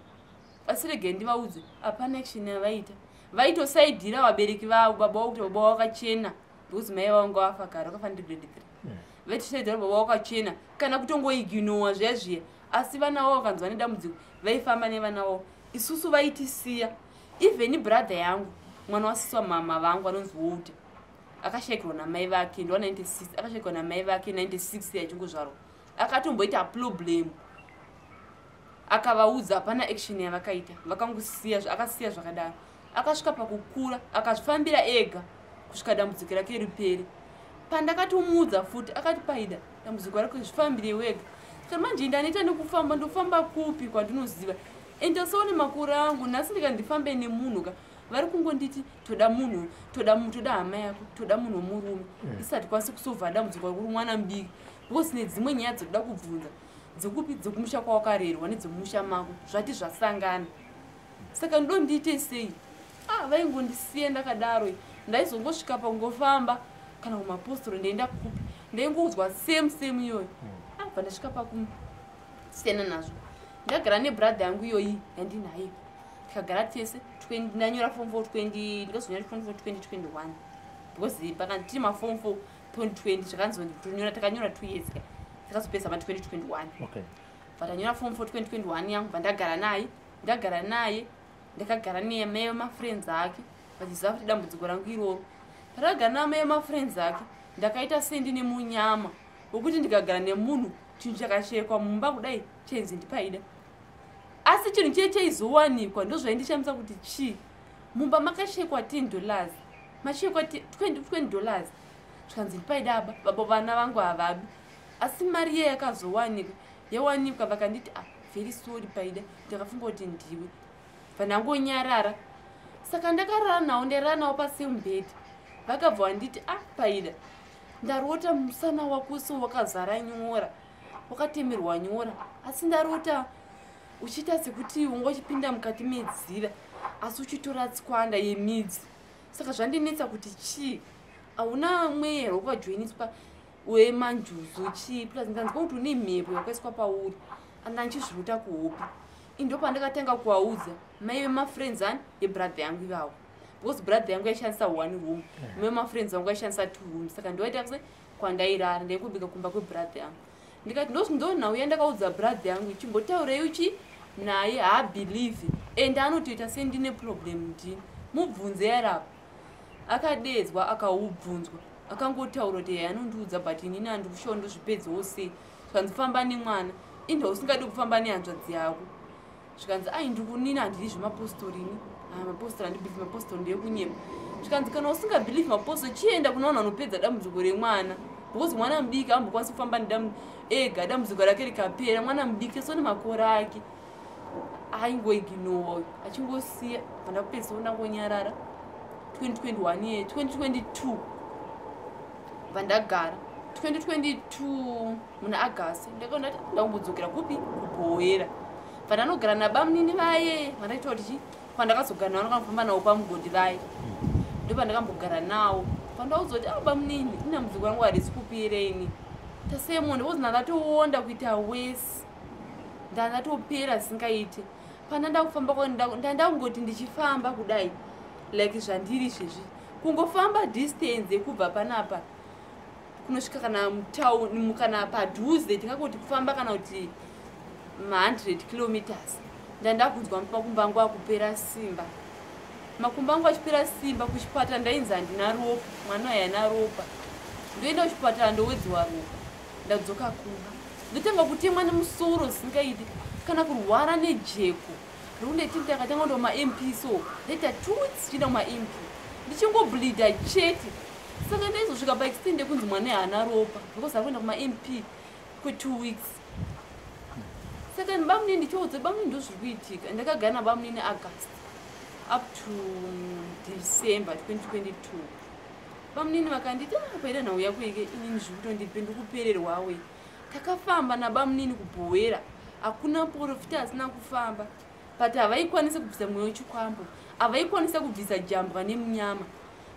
asi regai ndivaudze." Hapana action yavaita. Vaitosaidhira vabereki vavo, baba vavo, kuti baba wakachena, because mai vavo nga vafa kare, vakafa ndiri grade 3. Vaitosaidhira baba wakachena, kana kutongoignowa zviya zviya. Asi vana vavo vakanzwa nedambudziko, vaifamba nevana vavo, isusu vaitisiya. Even brother yangu, mwana wasisi wamama vangu, anonzi Walter, akashayikirwa namai vake ndo 96, akashayikirwa namai vake 96 yachingozvarwa. Akatomboita problem, akavaudza, hapana action yavakaita, vakangosiya, akasiya zvakadaro. Akasvika pakukura, akazvifambira ega kusvika dambudziko rake ripere. Pandakatomuudza futi, akati, "Paida, dambudziko rako zvifambire wega." Saka manje ndanoita nekufamba, ndofamba kupi kwandinoziva? Endasaone makore angu nhasi, ndikandifambe nemunhu ka, vari kungonditi toda munhu, toda toda hama yako, toda munhu womurume. Isati kwanisi kusolva dambudziko rikuri mwana mudiki, because nedzimwe nyaya dzotoda kubvunza dzekupi, dzekumusha kwawakarerwa nedzemusha mako, zvati zvasangana. Saka ndondiite sei? Ah, vaingondisiya ndakadaro. Ndaizongosvika pakungofamba kana kumapostori, ndaenda kupi, ndaingoudzwa same same iyoyo. Abva ndasvika pakusiyana nazvo, ndagara nebrother yangu iyoyi yandinayo, tikagara tese. Ndanyora form 4 20, ndikazonyora form 4 2021, because pakati tiri maform 4 2020, zvakanzi takanyora 2 years ka, takazopedza ma 2021. Bva tanyora form 4 2021 yangu, bva ndagara naye, ndagara naye, ndakagara nemai vemafriends ake, vachiziva kuti dambudziko rangu iroro. Pandakagara namai vemafriends ake, ndakaita sendine munyama wekuti ndikagara nemunhu, chinhu chakashekwa mumba kudai chainzi ndiPaida, asi chinhu chiye chaizowanikwa. Ndo zvaindishamisa kuti chii, mumba makashekwa $10, mashekwa $20, zvikanzi ndiPaida aba. Baba vana vangu havabi, asi mari iye yakazowanikwa, yawanikwa, vakanditi, "Ah, very sorry Paida, ndakafunga kuti ndiwe." Vandangonyarara. Saka ndakarara nawo, ndairara nawo pasame bed. Vakabva vanditi, "Ah, Paida, ndarota musana wako so wakazara nyora, wakatemerwa nyora, asi ndarota uchiita sekuti unga uchipinda mukati medziva, asi uchitora tswanda yemidzi. Saka zvandinetsa kuti chii, hauna mweya here wakajoiniswa?" Wemanjuzu chii, plus ndanzwa kuti une mhepo yakaiswa pauri, and ndichizvirota kuhope. Ndo pandakatanga kuvaudza mai vemafriends ani yebrother yangu ivavo, because brother yangu yaishandisa one room, mai vemafriends vangu vaishandisa two rooms. Saka ndovaita se kwandairara, ndaingobika kumba kwebrother yangu. Ndikati ndo nhau yandakaudza brother yangu, ichimbotaurei uchi naye, haabelieve and anotoita sendine problem. Ndini mubvunze yarapa. Akadedzwa, akaubvunzwa, akangotaura kuti yeye anondiudza, but inini handikushawo ndozvipedzawo sei. Zvikanzi famba nemwana, inda usingadi kufamba nehanzvadzi yako. Zvikanzi ai, ndikunini, handidi zvemapostori ini. Mapostori handibelieve, mapostori ndeyekunyema. Zvikanzi kana usingabelieve mapostori, chienda kuna vanhu vanopedza dambudziko remwana, because mwana mudiki ambokwanisi kufamba ega. Dambudziko rake rikapera, mwana mudiki sone makore ake. Aingoignore, achingosiya. Vandakupedzisa ndangonyarara. 2021 ye 2022 vandagara 2022 muna August, ndakaona kuti ndakumbodzokera kupi, kuBhowera. Vandanogara nabamunini vaye vandaita kuti chi kwandakazogara navo, ndakanofamba navo pamugodhi vaye, ndo pandakambogara nawo. Pandaudzwa kuti a bamunini, inambudziko rangu harisi kupera ini, tasemonde, because ndandatoonda kuita wesi, ndandatopera zvisingaite. Pandanda kufamba, ndandangoti ndichifamba kudai like zvandiri izvezvi, kungofamba distance yekubva panapa kunosvika kana mutauni kana padhuze, tingangoti kufamba kana kuti ma100 kilometers, ndandakunzwa makumbo angu akupera simba. Makumbo angu achipera simba, kuchipatara ndainzi handina ropa, mwana haina ropa. Ndoenda kuchipatara, ndowedzwa ropa. Ndadzoka kumba, ndotanga kutemwa nemusoro zvisingaiti, kana kurwara nejeko rokundeti. Ndakatanga ndo maMP, so ndaita 2 weeks chienda kumaMP, ndichingobleeda chete. Saka ndaizosvika paextent yekunzi mwana haana ropa because ari kuenda kumaMP kwe2 weeks. Saka bamunini, ndichiudza bamunini ndo zviri kuitika. Ndakagara nabamunini August up to December 2022. Bamunini vakanditi, "Ah, paida nhau yako ike, inini zviri kutondipe, ndikupererwawe." Takafamba nabamunini kuBhowera, hakuna profita asina kufamba, but havaikwanisa kubvisa mweya wechikwambo, havaikwanisa kubvisa jambwa nemunyama,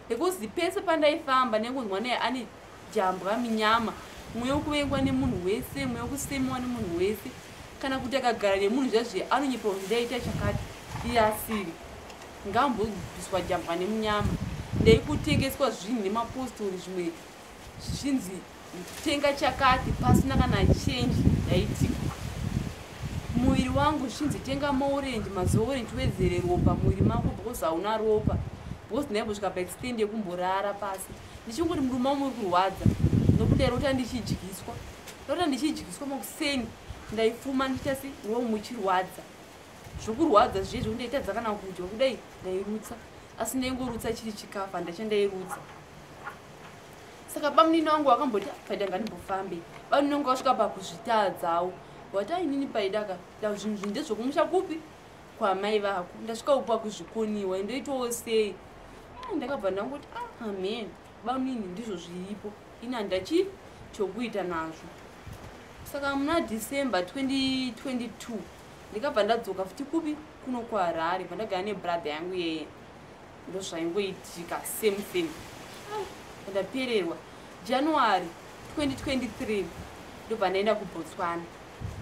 because pese pandaifamba nengonzwa naye ane jambwa, minyama, mweya wekuvengwa nemunhu wese, mweya wekusemiwa nemunhu wese. Kana kuti akagara nemunhu zvazve, anonyepa kuti ndaita chakati, iye asiri. Ngambobviswa jambwa nemunyama. Ndaikutengeswa zvinhu nemapostori, zvimwe zvichinzi tenga chakati pasina kana change yaitika. Muviri wangu zvichinzi tenga maorenji, mazorange, wedzere ropa muviri mako because hauna ropa, because ndaimbosvika paextent yekumborara pasi ndichingoti murume wangu uri kurwadza, nokuti ndairota ndichidyiswa, rota ndichidyiswa makuseni. Ndaifuma ndichiita se wo muchirwadza, zvokurwadza zviye zvokuti ndaitadza kana kudya kudai. Ndairutsa, asi ndaingorutsa chiri chikafu, handachandairutsa. Saka bamunini wangu wakamboti, "Paida, ngandimbofambe." Bamunini wangu wasvika pakuzvitadzawo, wati, "Ainini paidaka, zvinhu zvi ndezvokumusha kupi kwamai vako, ndasvika pakuzvikoniwa, ndoitawo sei?" Ah, ndakabva ndangoti, "Ah, amen bamunini, ndizvo zviripo, ini handachi chokuita nazvo." Saka muna December 2022 ndikabva ndadzoka futi kupi, kuno kuHarare, pandagara nebrother yangu yeye. Ndozvaingoitika, same thing. Ndapererwa. January 2023 ndobva ndaenda kuBotswana.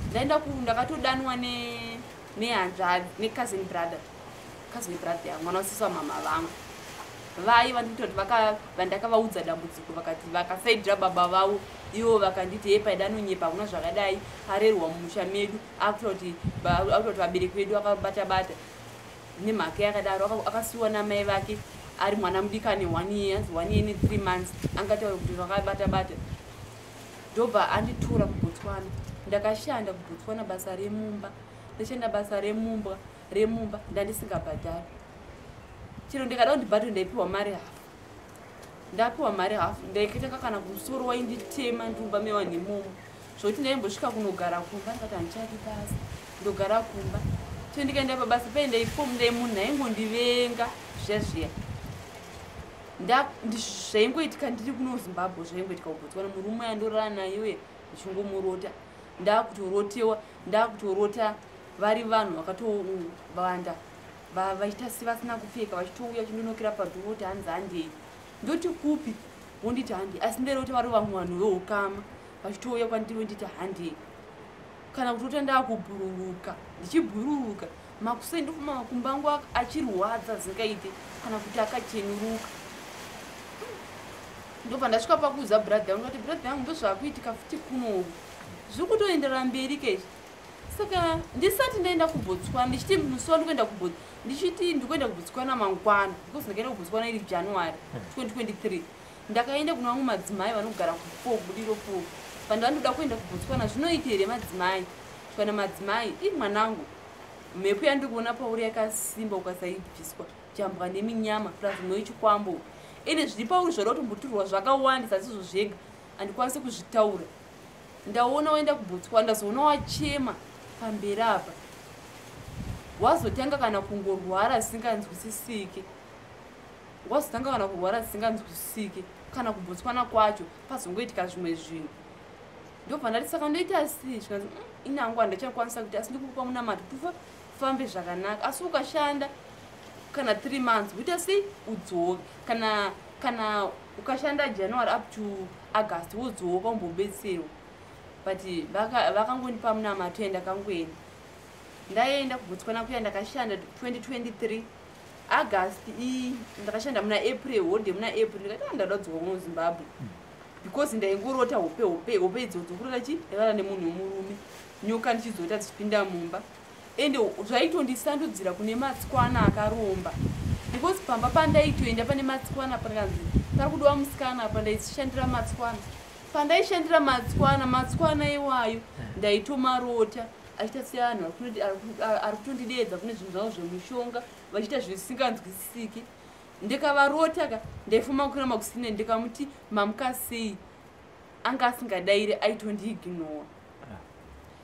Ndaenda, ndakatodanwa nehanzvadzi, necousin brother, cousin brother yangu, mwana wasisi wamama vangu. Vai vandikuita kuti vandakavaudza dambudziko, vakati vakasaidira baba vavo ivo, vakanditi, "Ye, paida anonyepa, hakuna zvakadai, arerwa mumusha medu, akuta kuti vabereki vedu akabata bata nemhaka yakadaro, akasiyiwa namai vake ari mwana mudiki ane one year, anzi 1 year ne3 months, angataura kuti vakabata bata." Ndobva anditora kuBotswana. Ndakashanda kuBotswana basa remumba, ndashanda basa remumba, ndandisingabhadhari chero. Ndikada kundibhadhara, ndaipiwa mari hafu. Ndapiwa mari hafu, ndaikatanga kana kumusoro wainditema ndumba mevanhu imomo, zvokuti ndaimbosvika kunogara kumba. Ndikati handichadi basa, ndogara kumba. Chero ndikaenda pabasa pai, ndai munhu aingondivenga zviya zviya. Zvaingoitika ndiri kuno Zimbabwe, zvaingoitika kuBotswana. Murume andorara naye ndichingomurota, ndakutorotewa, ndakutorota vari vanhu vakatowanda, vaita sevasina kupfeka, vachitouya chindonokera padoor kuti hanzi handei. Ndoti kupi? Wonditi handi, asi nderoti vari vamwe vanhu veukama vachitouya kwandiri wonditi handei, kana kuti ota ndakubhururuka. Ndichibhururuka makuseni, ndofuma makumbo angu achirwadza zingaite, kana kuti akachenuruka. Ndobva ndasvika pakuudza brother yangu kuti, "Brother yangu, ndozvakuitika futi kunoku, zviri kutoenderera mberi keizvi." Saka ndisati ndaenda kuBotswana, ndichiti musi wandikuenda, ndichiti ndikuenda kuBotswana mangwana, because ndakaenda kuBotswana iri January 2023. Ndakaenda kuna vamwe madzimai vanogara ku4 Budiro 4. Pandandoda kuenda kuBotswana, zvinoita here madzimai? Kana madzimai i, "Mwanangu, mhepo yandiri kuona pauri yakasimba, ukasaibviswa jambwa neminyama plus mweyo chikwambo, ende zviri pauri zvoda kutomboturwa zvakawandisa, asizvo zvega, handikwanisi kuzvitaura. Ndaona waenda kuBotswana, ndazoona wachema pamberi apa, wazotanga kana kungorwara zvisinganzwisisiki, wazotanga kana kurwara zvisinganzwisisiki. Kana kuBotswana kwacho pazongoitika zvimwe zvinhu." Ndobva ndati, "Saka ndoita sei?" Zvikanzi, "Inangu handichakwanisa kuti, asi ndikukupa munamato kuti ufambe zvakanaka. Asi ukashanda kana 3 months, uita sei, udzoke. Kana ukashanda January up to August, wodzoka umbobetserwa." But vakangondipa munamato, yandakangoenda. Ndaenda kuBotswana kuya, ndakashanda 2023 August. Ndakashanda muna April, holiday muna April. Ndikati, "Ah, ndada kudzoka kuno Zimbabwe," because ndaingorota hope, hope, hope idzodzo. Kurota chi ndakarara nemunhu wemurume, nyoka ndichizota dzichipinda mumba, ende zvaitondisandudzira kune matswana akaromba, because pamba pandaitoenda pane matswana, pakanzi pari kudiwa musikana. Pandaishandira matswana, pandaishandira matswana, matswana iwayo ndaitomarota achiita seanhu ari kutondidedza kune zvinhu zvavo zvemushonga, vachiita zvisinganzwisisiki. Ndikavarota ka, ndaifuma kukwira makusine, ndikamuti, "Mamuka sei?" Anga asingadairi, aitondiignora.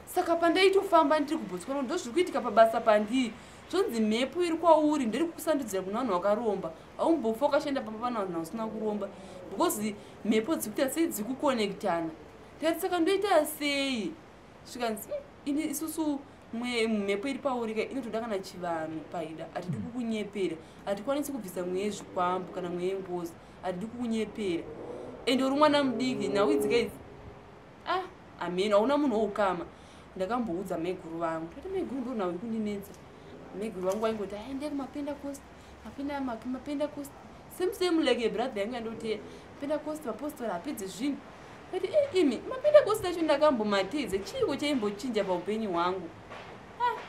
Saka pandaitofamba ndiri kuBotswana, ndo zviri kuitika pabasa pandiri. Zvonzi, "Mhepo iri kwauri ndiri kukusandudzira kuna vanhu vakaromba. Haumbofa wakashanda pamba pana vanhu vasina kuromba, because mhepo dziri kuita sei, dziri kuconnectana." Ndikati, "Saka ndoita sei?" Svikanzi, Ini isusu mhepo iri pauri ka inotoda kana chivanhu paida. Hatidi kukunyepera, hatikwanisi kubvisa mweya yezvikwambo kana mweya yengozi, hatidi kukunyepera. Ende uri mwana mudiki, nhau idzika idzi, ah, ameno hauna munhu woukama." Ndakamboudza maiguru vangu, tati, "Maiguru, ndo nhau iri kundinetsa." Maiguru vangu vaingoti, "Aende kumapendacost, mapendacost, same same like brother yangu yandotera Pentecost, vapostori hapedzi zvinhu." Ati, "E, imi mapentecost acho ndakambomatedza, chiiko chaimbochinja paupenyu hwangu?" Ah,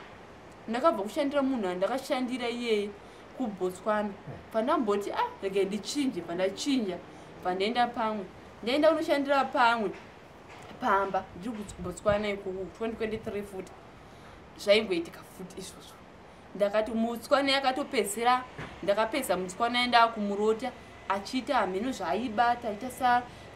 ndakabva kushandira munhu andakashandira iyeye kuBotswana, pandamboti, "Ah, regai ndichinje." Pandachinja, pandaenda pamwe, ndaenda kunoshandira pamwe pamba ndiri kuBotswana ikoko 2023 futi, zvaingoitika futi izvozvo. Ndakati mutswana yakatopedzisira, ndakapedza mutswana, enda kumurota achiita hameno zvaaibata, aita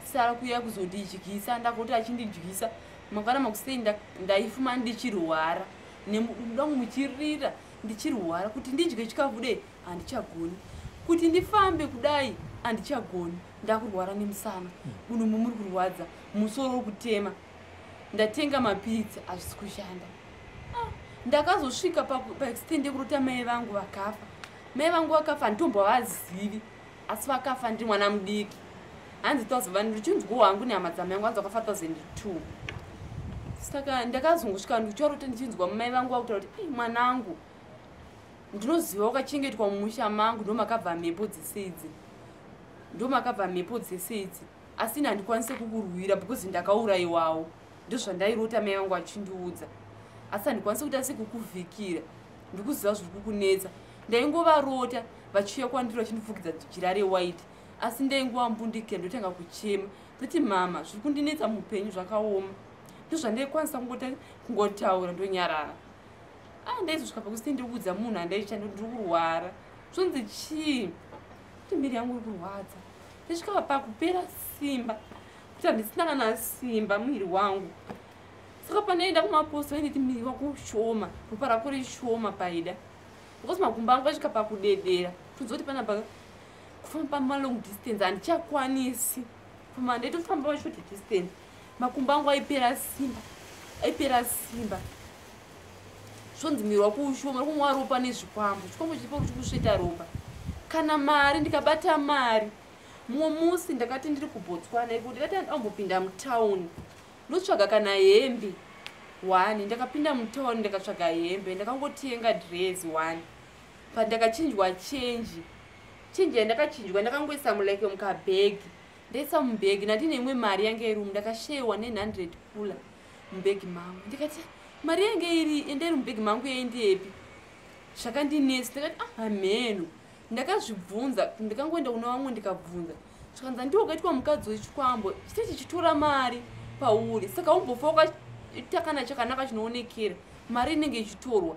sara kuya kuzondidyisa. Ndakoti achindidyisa mangwana makusei, ndaifuma ndichirwara nemudangu muchirira, ndichirwara. Kuti ndidye chikafu dei handichagoni, kuti ndifambe kudai handichagoni, ndakurwara nemusana, mudumbu muri kurwadza, musoro uri kutema. Ndatenga mapiritsi, hazvisi kushanda. Ah, ndakazosvika paextent yekurota mai vangu vakafa. Mai vangu vakafa, handitombovazivi, asi vakafa ndiri mwana mudiki. Hanzi tazova ndichinzwawo hangu nehama dzamai vangu, hanzi vakafa 2002. Saka ndakazongosvika ndicharota ndichinzwa mai vangu vakutaura kuti, "Ei, mwanangu, ndinoziva wakachengetwa mumusha mangu, ndo makabva mhepo dzese idzi, ndo makabva mhepo dzese idzi, asi ini handikwanisi kukurwira because ndakaurayiwawo." Ndozvandairota mai vangu achindiudza, "Asi handikwanisi kuti asi kukuvhikira, ndikuziva zviri kukunetsa." Ndaingovarota vachiuya kwandiri vachindifukidza jira rewhite, asi ndaingovambundikira, ndotanga kuchema, ndoti, "Mama, zviri kundinetsa muupenyu zvakaoma." Ndozvandaikwanisa kungotaura, ndonyarara. Ah, ndaizosvika pakuti ndiri kuudza munhu andaicha, ndiri kurwara. Zvonzi, "Chii?" Kuti miri yangu iri kurwadza. Ndisvika pakupera simba, kuti handisina kana simba muviri wangu. Saka pandaenda kumaposto, vainditi, "Miri wako shoma, ropa rako rishoma paida," because makumbo angu asvika pakudedera, tonzwa kuti panapa kufamba pamalong distance handichakwanisi famba, ndaitofamba pashort distance. Makumbo angu aipera simba, aipera simba. Zvonzi, "Miri wako ushoma, uri kumwa ropa nezvikwambo, chikwambo chiripo chikusveta ropa." Kana mari, ndikabata mari Mumwe musi ndakati ndiri kuBotswana iko, ndikati andambopinda mutauni ndotsvaga kana hembe one. Ndakapinda mutauni, ndakatsvaga hembe, ndakangotenga dress one. Pandakachinjwa chenji, chenji yandakachinjwa ndakangoisa mulike mukabhegi, ndaisa mubhegi, ndandine imwe mari yange irimu, ndakasheyiwa 900 pula mubhegi mangu. Ndikati mari yange iri ende iri mubhegi mangu yaindepi? Zvakandinetsa. Ndakati ah, hameno. Ndakazvibvunza, ndikangoenda kuna vamwe ndikabvunza, zvikanzi ndiwo wakaitwa mukadzi wechikwambo, chite chichitora mari pauri, saka umbofa wakaita kana chakanaka chinoonekera, mari inenge ichitorwa.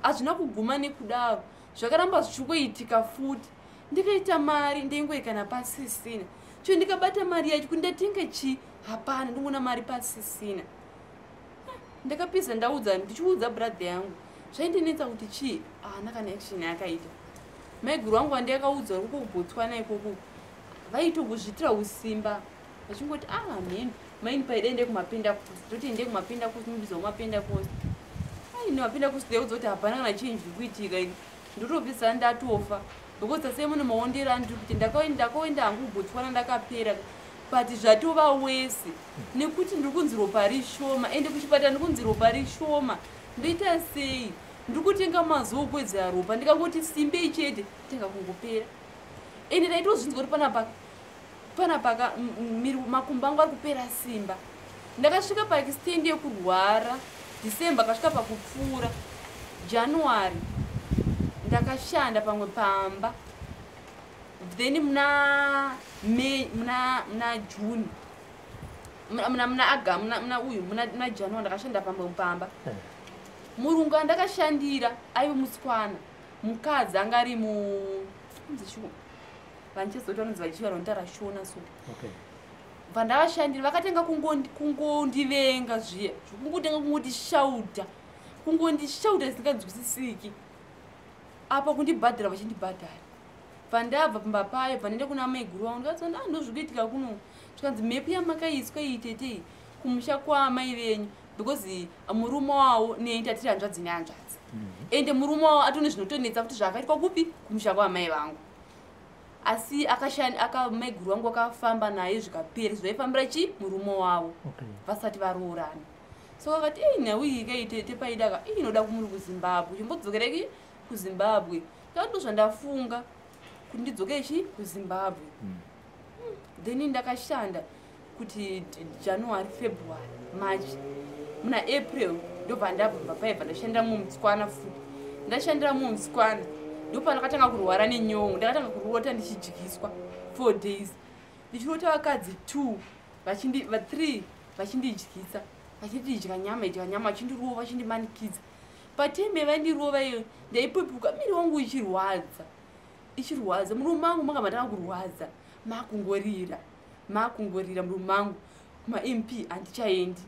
Hazvina kuguma nekudaro, zvakaramba zvichingoitika futi. Ndikaita mari, ndaingoikana pasisina cho. Ndikabata mari yacho kuti ndatenga chii, hapana, ndingoona mari pasisina. Ndakapisa ndaudza, ndichiudza brother yangu zvaindinetsa kuti chii, haana kana action yakaita. Maiguru vangu vandakaudza uri kuBotswana ikoko vaitongozviitira usimba, vachingoti ah, hameno maini paida ende kumapendacost, toti ende kumapendacost, mubiza kumapendacost. Aine mapendacost, ndaudza kuti hapana kana chinhu chiri kuitika ini, ndotopisa ndatofa, because tasei mune maondero andiri kuti ndakaenda hangu kuBotswana ndakapera, but zvatova wese nekuti ndiri kunzi ropa rishoma, ende kuchipatara ndiri kunzi ropa rishoma. Ndoita sei? Ndiri kutenga mazuva okuwedzera ropa, ndikangoti simbei chete tenga kungopera. Ende ndaitozvinzwa kuti panapa panapaka makumbo angu ari kupera simba. Ndakasvika paextent yekurwara December, kasvika pakupfuura January, ndakashanda pamwe pamba. Then muna May, muna June, muna aga muna uyu muna January ndakashanda pamwe pamba. Murungu andakashandira aive mutswana, mukadzi anga ari mu vanchezoti vanonzi vachiva vanotaura Shona so. Vandavashandira vakatanga kungondivenga zviya, zvokungotenga kungondishauta, kungondishauta zvisinganzwisisiki, apa kundibhadhara vachindibhadhara. Pandabva pamba payo, pandaenda kuna maiguru vangu, ndikati ah, ndozvikuitika kuno. Zvikanzi mhepo yamakaiswa iyi tete kumusha kwaamai venyu, because murume wavo nei tatiri hanzvadzi nehanzvadzi, ende murume wavo atone zvinotonetsa kuti zvakaitwa kupi kumusha kwaamai vangu, asi maiguru vangu vakafamba naye zvikapera, zvaifambira chi murume wavo vasati varoorana. So vakati ei, nhau iyi kaitete paidaka ii inoda kumuri kuZimbabwe, chimbodzokereki kuZimbabwe. Ndo zvandafunga kuti ndidzoke chi kuZimbabwe. Then ndakashanda kuti January, February, March, muna April ndobva ndabva paibva ndashandira mumutswana futi. Ndashandira mumutswana ndopandakatanga kurwara nenyongo. Ndakatanga kurota ndichidyiswa 4 days, ndichirota vakadzi two va3 vachindidyisa, vachiti idya nyama, idya nyama, vachindirova, vachindimanikidza. Patembe vaindirova iyo, ndaipepuka miri wangu ichirwadza, ichirwadza. Murume mangu manga matanga kurwadza, makungorira, makungorira murume mangu. KumaMP handichaendi.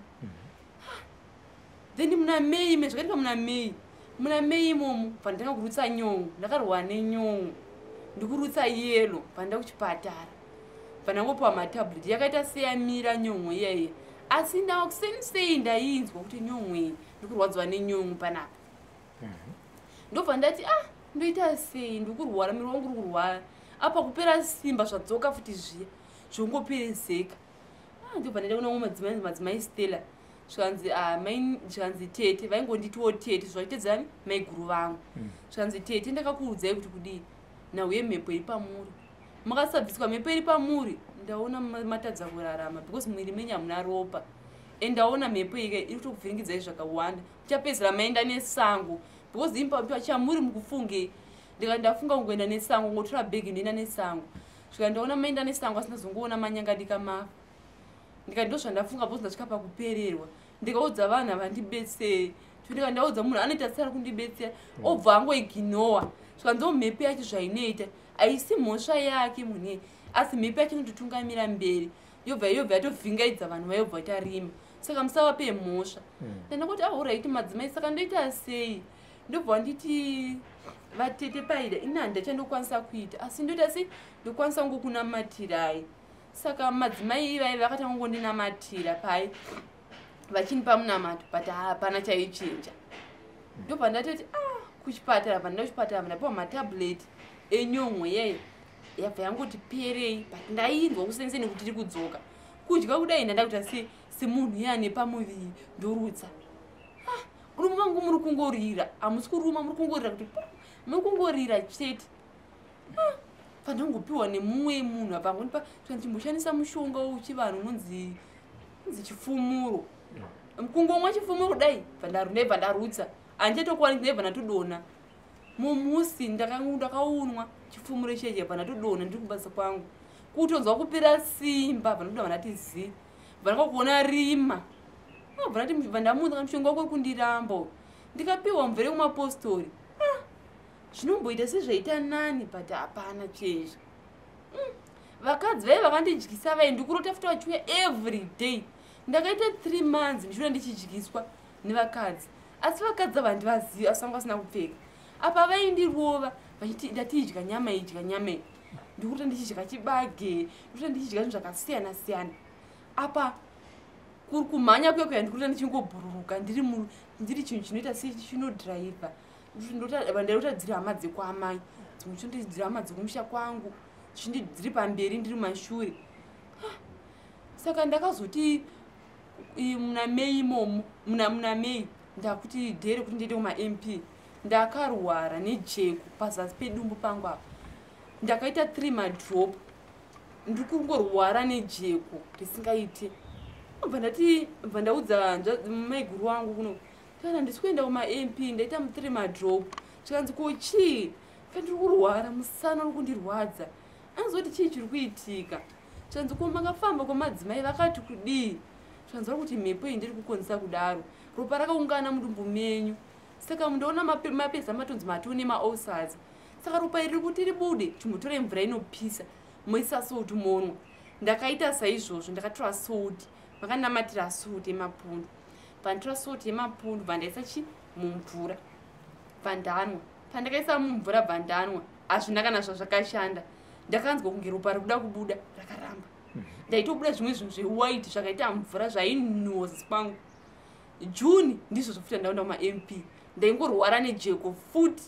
Then muna May me zvakaitika muna May, muna May imomo panditanga kurutsa nyongo. Ndakarwa nenyongo, ndikurutsa yellow. Pandaenda kuchipatara, pandangopiwa matablet, yakaita seyamira nyongo iyaiya, asi ndakuseni sei ndainzwa kuti nyongo iyi, ndikurwadziwa nenyongo panapa. Ndobva ndati ah, ndoita sei? Ndikurwara, miri wangu uri kurwara, apa kupera simba zvadzoka futi zviya zvongoperezeka. Ah, ndobva ndaenda kuna madzimai, madzimai Stella. Zvikanzi ah, zvikanzi tete, vaingonditiwo tete zvachitedzani maiguru vangu. Zvikanzi tete, ndakakuudzai kuti kudii nhau yemhepo iri pamuri, makasabviswa mhepo iri pamuri, ndaona matadza kurarama because mwiri menyu hamuna ropa, and ndaona mhepo ika iri kutokuvhiringidzai zvakawanda, muchapedzisira maenda nesango, because impa chamuri mukufungei. Ndikati ndafunga kungoenda nesango, ngotora bhegi ndoenda nesango. Svika ndaona maenda nesango, asi ndazongoona manyangadika mafa. Ndikati ndo zvandafunga because ndasvika pakupererwa. Ndikaudza vanhu havandibetseri, ndika ndaudza munhu anoita sari kundibetsera, obva angoiginowa. Zvikanziwo mhepo yacho zvainoita haisi mhosva yake munhu iye, asi mhepo yacho inototungamira mberi, yobva yatovhingaidza vanhu, vayobva tarima, saka musavape mhosva. Ndandangoti alright madzimai, saka ndoita sei? Ndobva nditi vatete paida ini handachandokwanisa kuita, asi ndoita sei? Ndokwanisa ngokunamatirai. Saka madzimai ivai vakatanga kungondinamatira pai, vachinipa munamato, but hapana chaichinja. Ndobva ndatoti ah, kuchipatara, bva ndaenda kuchipatara, ndapiwa matablet enyongo yeye. Yabva yangoti perei, but ndainzwa kusenseni kuti iri kudzoka. Kudya kudai ndanda kuita semunhu iye ane pamuviri, ndorutsa. Murume wangu muri kungorira, hamusi kuruma, muri kungorira kuti muri kungorira chete. Pandangopiwa nemumwe munhu apa angondipa ndichimboshandisa mushonga wechivanhu unonzi chifumuro. Kungomwa chifumuro kudai ndabva ndarutsa, handichatokwani, ndabva ndatodonha. Mumusi ndakaunwa chifumuro cheche, bva ndatodonha ndiri kubasa kwangu, kutonzwa kupera simba, bva ndatoda ndati zi, bva ndakakuona rima, bva ndati bva ndamuudza mushonga wako kundiramba. Ndikapiwa mvura yekumapostori, zvinomboita sezvaita nani, but hapana change. Vakadzi vai vakandidyisa vai ndikurota futi vachiuya every day. Ndakaita 3 months ndichiuya ndichidyiswa nevakadzi, asi vakadzi ava handivazivi, asi vanga vasina kupfeka. Apa vaindirova vachiti ndati idya nyama, idya nyama iyi. Ndikurota ndichidya chibage, ndikurota ndichidya zvinhu zvakasiyana siyana. Apa kuri kumhanya kuya kuya, ndikurota ndichingobhururuka ndiri chinhu chinoita sechinodhiraivha. Ndarota dziri hama dzekwaamai, dzimwe chindoti dziri hama dzekumusha kwangu, dziri pamberi, ndiri mumashure. Saka ndakazoti muna May imomo, muna May, ndakuti dhere kuti ndiende kumaMP. Ndakarwara nejeko pazasi pedumbu pangu apa, ndakaita 3 madrop, ndiri kungorwara nejeko risingaiti. Bva ndati, bva ndaudza maiguru wangu kuno, kana ndisi kuenda kumaMP, ndaita 3 madrop. Zvikanzi, ko chii? Kandiri kurwara musana uri kundirwadza. Anozoti chii chiri kuitika? Zvikanzi, ko makafamba kwamadzimai vakati kudii? Zvikanzi, vari kuti mhepo iyi ndiri kukonzesa kudaro, ropa rakaungana mudumbu menyu, saka mundoona mapeza matonzi matone maulcers, saka ropa iri riri kuti ribude, chimbotorai mvura inopisa moisa salt monwa. Ndakaita saizvozvo, ndakatora salt, vakanamatira salt yemapundu. Panditora salt yemapundu, bva ndaisa chi mumvura, bva ndanwa. Pandakaisa mumvura, bva ndanwa, hazvina kana zvazvakashanda. Ndakanzwa kunge ropa rikuda kubuda, rakaramba. Ndaitobuda zvimwe zvinhu zvewhite zvakaita mvura zvainhuhwa zasi kwangu. June ndizvo futi ndaenda kumaMP, ndaingorwara nejeko futi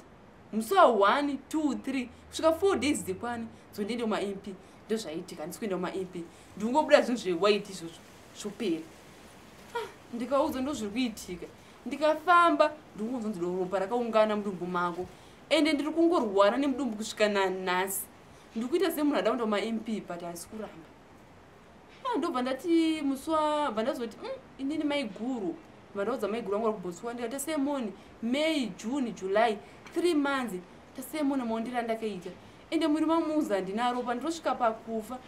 musi wa1 2 3 kusvika 4 days dzikwani dzondiende kumaMP. Ndozvaitika, handisi kuenda kumaMP, ndingobuda zvinhu zvewhite izvozvo zvopera. Ndikaudzwa ndo zviri kuitika, ndikafamba, ndikungonzonzi ropa rakaungana mudumbu mako, ende ndiri kungorwara nemudumbu kusvika nanhasi. Ndiri kuita semunhu ada kuenda kumaMP, but hasi kuramba. Ndobva ndati musi wabva ndazoti, inini maiguru, bva ndaudza maiguru vangu vari kuBotswana, ndikati tasemoni May, June, July, 3 months tasemoni maondiro andakaita, ende mwiri mamuzi handina ropa, nditosvika pakufa,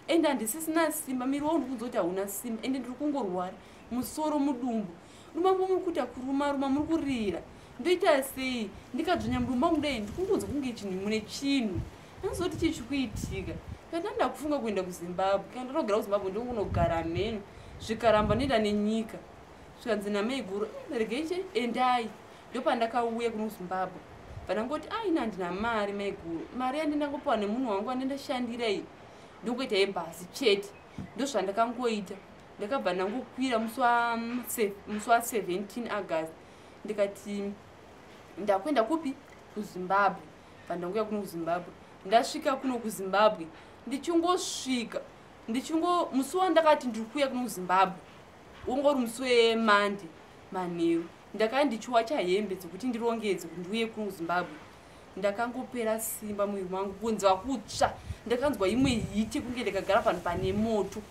ende handisisina simba, miri wangu ndikunzwa kuti hauna simba, ende ndiri kungorwara musoro, mudumbu dumambo muri kuita kuruma ruma, muri kurira, ndoita sei? Ndikadzvanya mudumbu mangu dai ndikungonzwa kunge chinhu mune chinhu. Anozoti chii chiri kuitika? Kana ndakufunga kuenda kuZimbabwe, kana ndanogara kuZimbabwe, ndongonogara mheno, zvikaramba ndoenda nenyika. Zvikanzi namaiguru, regei che endai. Ndopandakauya kuno kuZimbabwe, vandangoti aina handina mari maiguru, mari yandindangopiwa nemunhu wangu andindashandira iyi, ndongoita yebhasi chete. Ndozvandakangoita, ndakabva ndangokwira musi wa17 August, ndikati ndakuenda kupi? KuZimbabwe. Bva kuno kuZimbabwe, ndasvika kuno kuZimbabwe, ndichingosvika, ndichingo musi wandakati ndiri kuuya kuno kuZimbabwe wanga uri musi weMonday manheru. Ndakanga ndichiwacha hembe dzekuti ndirongedze kuti ndiuye kuno kuZimbabwe. Ndakangopera simba muviri mangu, kunzwa kutsva, ndakanzwa imwe heat kunge ndakagara panhu pane moto.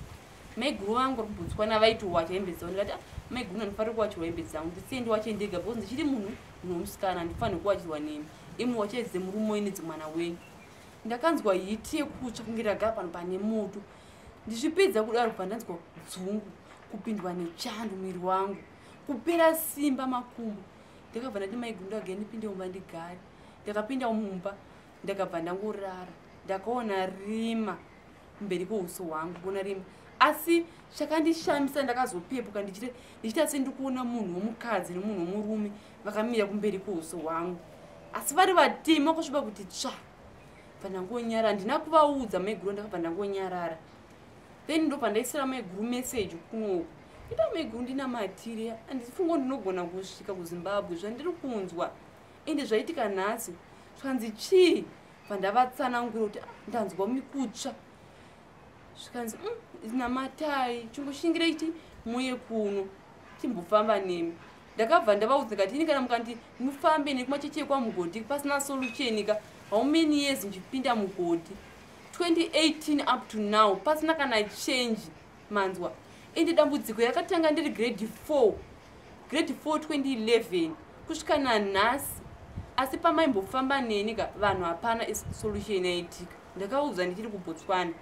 Maiguru vangu vari kuBotswana vaitowacha hembe dzavo. Ndikati, ah, maiguru, handifaniri kuwachirwa hembe dzangu, ndisiye ndiwache ndega, because ndichiri munhu wemusikana, handifaniri kuwachirwa nemi, imwe wachai dzemurume wenyu nedzemwana wenyu. Ndakanzwa heat yekutsva kunge ndagara panhu pane moto. Ndichipedza kudaro, bva ndanzwa dzungu, kupindwa nechando, mwiri wangu kupera simba, makumbo. Ndakabva ndati, maiguru, ndagei ndipinde mumba ndigare. Ndakapinda mumba, ndakabva ndangorara. Ndakaona rima mberi kweuso hwangu, kuona rima. Asi chakandishamisa, ndakazopepuka ndichiita sendikuona munhu womukadzi nemunhu womurume vakamira kumberi kweuso hwangu, asi vari vatema kusviba kuti tsva. Bva ndangonyarara, handina kuvaudza maiguru, ndakabva ndangonyarara. Then ndobva ndaisira maiguru meseji kunoku, ida maiguru ndinamatiri, handifungo ndinogona kusvika kuZimbabwe, zvandiri kunzwa ende zvaitika nhasi. Zvanzi chii? Bva ndavatsanangura kuti, "Ah, ndanzwa mikutsva." Zvikanzi, namatai, chingoshingirai chi muye kuno timbofamba nemi." Ndakabva ndavaudza ndikati, "Ini kana mukandi mufambe nekumachechi ekwamugodhi pasina solution ka, how many years ndichipinda mugodhi, 2018 up to now, pasina kana change, manzwa? Ende dambudziko rakatanga ndiri grade 4, grade 4 2011 kusvika nanhasi, asi pamaimbofamba neni ka vanhu, hapana solution yaitika." Ndakaudzwa ndichiri kuBotswana.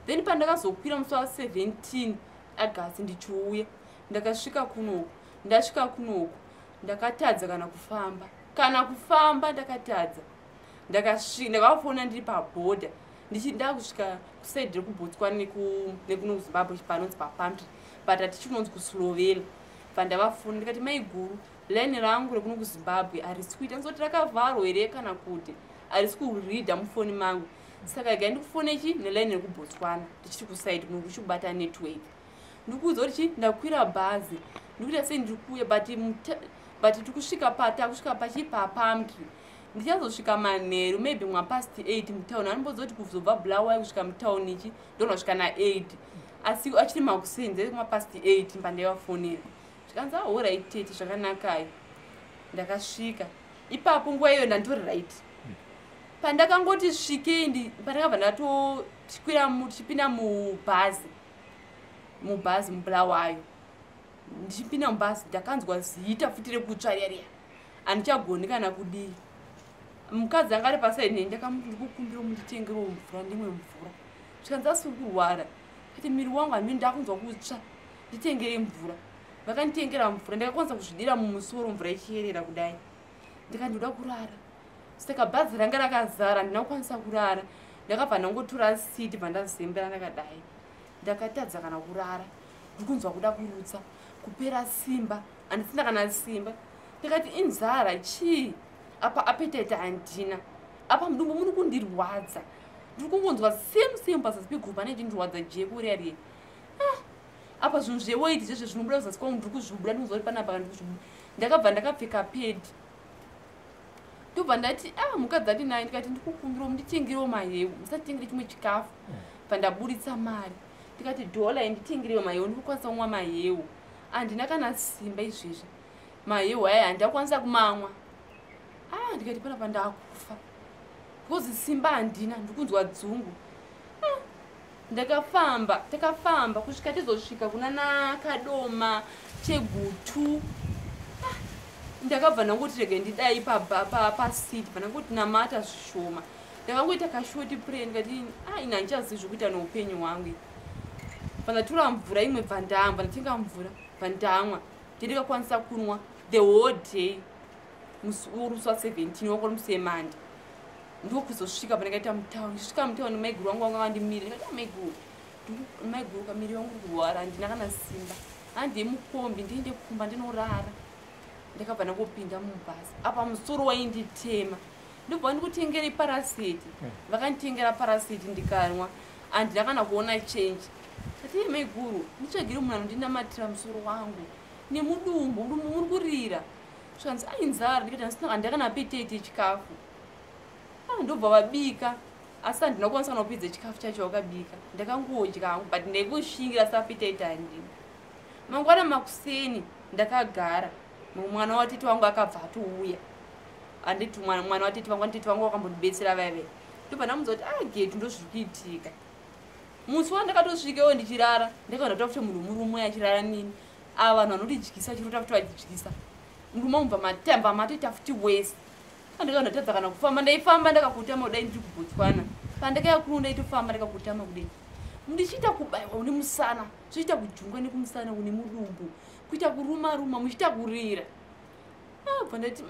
Then pandakazokwira musi wa17 August ndichiuya, ndakasvika kunoku. Ndasvika kunoku ndakatadza kana kufamba, kana kufamba ndakatadza. Ndakafona ndiri pabhodha, ndakusvika kusaidi rekuBotswana nekuno kuZimbabwe, panonzi paPamtre, but hatichinonzi kuSlovela. Bva ndavafona ndikati, "Maiguru, line rangu rekuno kuZimbabwe harisi kuita, nzoti rakavharwa here kana kuti harisi kuridha mufoni mangu, saka regai ndikufone chi neline rekuBotswana ndichiri kusaidi kuno kuchibata network. Ndikuudza kuti chi ndakwira bhazi, ndikuita sei, ndiri kuuya, but tiri kusvika takusvika pachi paPamtre, ndichazosvika manheru, maybe mwapast 8 mutauni." Anombodza kuti kuzobva Bulawayo kusvika mutauni ichi ndonasvika na8, asi achiri makusenze kumapast 8 mbandaivafonera. Zvikanzi, "Alright tete, zvakanakai." Ndakasvika ipapo nguva iyoyo ndanditori right. Pandakangoti svikei, pandakabva ndatokwira tichipinda mubhazi muBulawayo, ndichipinda mubhazi ndakanzwa zita futi rekutsva riya riya, handichagoni kana kudii. Mukadzi anga ari pasaidi neni, ndakamuti, "Ndikukumbira munditengerewo mvura, ndimwe mvura." Zvikanzi, "Asiri kurwara?" Kuti, "Miri wangu hamini, ndakunzwa kutsva, nditengere mvura." Vakanditengera mvura, ndakakwanisa kuzvidira mumusoro, mvura ichiyerera kudai. Ndikati ndoda kurara, saka bhazi ranga rakazara, handina kukwanisa kurara. Ndakabva ndangotora seat, bva ndazembera ndakadai. Ndakatadza kana kurara, ndikunzwa kuda kurutsa, kupera simba, handisina kana simba. Ndikati inzara chii apa, appetite handina apa, mudumbu muri kundirwadza, ndiri kungonzwa same same pazasi pegumbo pane chindirwadza, jeko riya riya. Ah, apa zvinhu zvewaiti zvezve zvinobuda kuzasi kwangu, ndiri kuzvibuda, ndinonzwa kuti panapa ndiri kuzvibuda. Ndakabva ndakapfeka pad, ndobva ndati, "Ah," mukadzi ati naye, ndikati, "Ndikukumbirawo munditengerewo maheu, musatitengere chimwe chikafu." Bva ndaburitsa mari, ndikati, "Dhola, nditengerewo maheu, ndikukwanisa kumwa maheu, handina kana simba izvezvi, maheu aya handakwanisa kumamwa." Ah, ndikati panapa ndakufa because simba handina, ndikunzwa dzungu. Ah, ndakafamba, takafamba kusvika tizosvika kuna naKadoma, Chegutu. Ah, ndakabva ndangoti rege ndidai paseat, bva ndangoti namata zvishoma, ndakangoita kashort prayer. Ndikati, "A, ini handichazivi zvokuita neupenyu hwangu." Bva ndatora mvura imwe, bva ndamwa, ndatenga mvura, bva ndamwa, ndikakwanisa kunwa the whole day. Musi wa17 wakori musi weMonday, ndokuzosvika pandakaita mutauni. Svika mutauni, maiguru vangu vanga vandimira. Ndikati, "Ah, maiguru, maiguru, kamiri vangu uri kurwara, handina kana simba, handei mukombi ndiende kumba ndinorara." Ndakabva ndangopinda mubhasi, apa musoro wainditema. Ndobva ndikutengere paraseti, vakanditengera paraseti, ndikanwa, handina kana kuona change. Ati, "Maiguru, nditsvagire munhu anondinamatira musoro wangu nemudumbu, mudumbu muri kurira." Zvikanzi, "Ainzara." Ndikati, "Handina kana appetite yechikafu." Ah, ndobva vabika, asi handina kukwanisa kana kupedza chikafu chacho vakabika, ndakangodya hangu, but ndaikushingira seappetite handina. Mangwana makuseni ndakagara, mwana watete wangu akabva atouya. Handiti mwana watete vangu, anditete vangu vakambondibetsera vaive. Ndobva ndamudza kuti, "A getu, ndozviri kuitika." Musi wandakatosvikewo ndichirara, ndakaona tafuti munhu murume achirara nini. Ava vanhu vanotidyisa, chirota futi vachidyisa murume wangu, bva matamba matoita futi wese. Andikaona ndatadza kana kufamba, ndaifamba ndakakutama kudai ndiri kuBotswana. Pandakaya kuno ndaitofamba ndakakutama kudai, ndichiita kubayiwa nemusana, zvichiita kujungwa nekumusana nemudumbu, kuita kuruma ruma, muchiita kurira. Ah, bva ndati,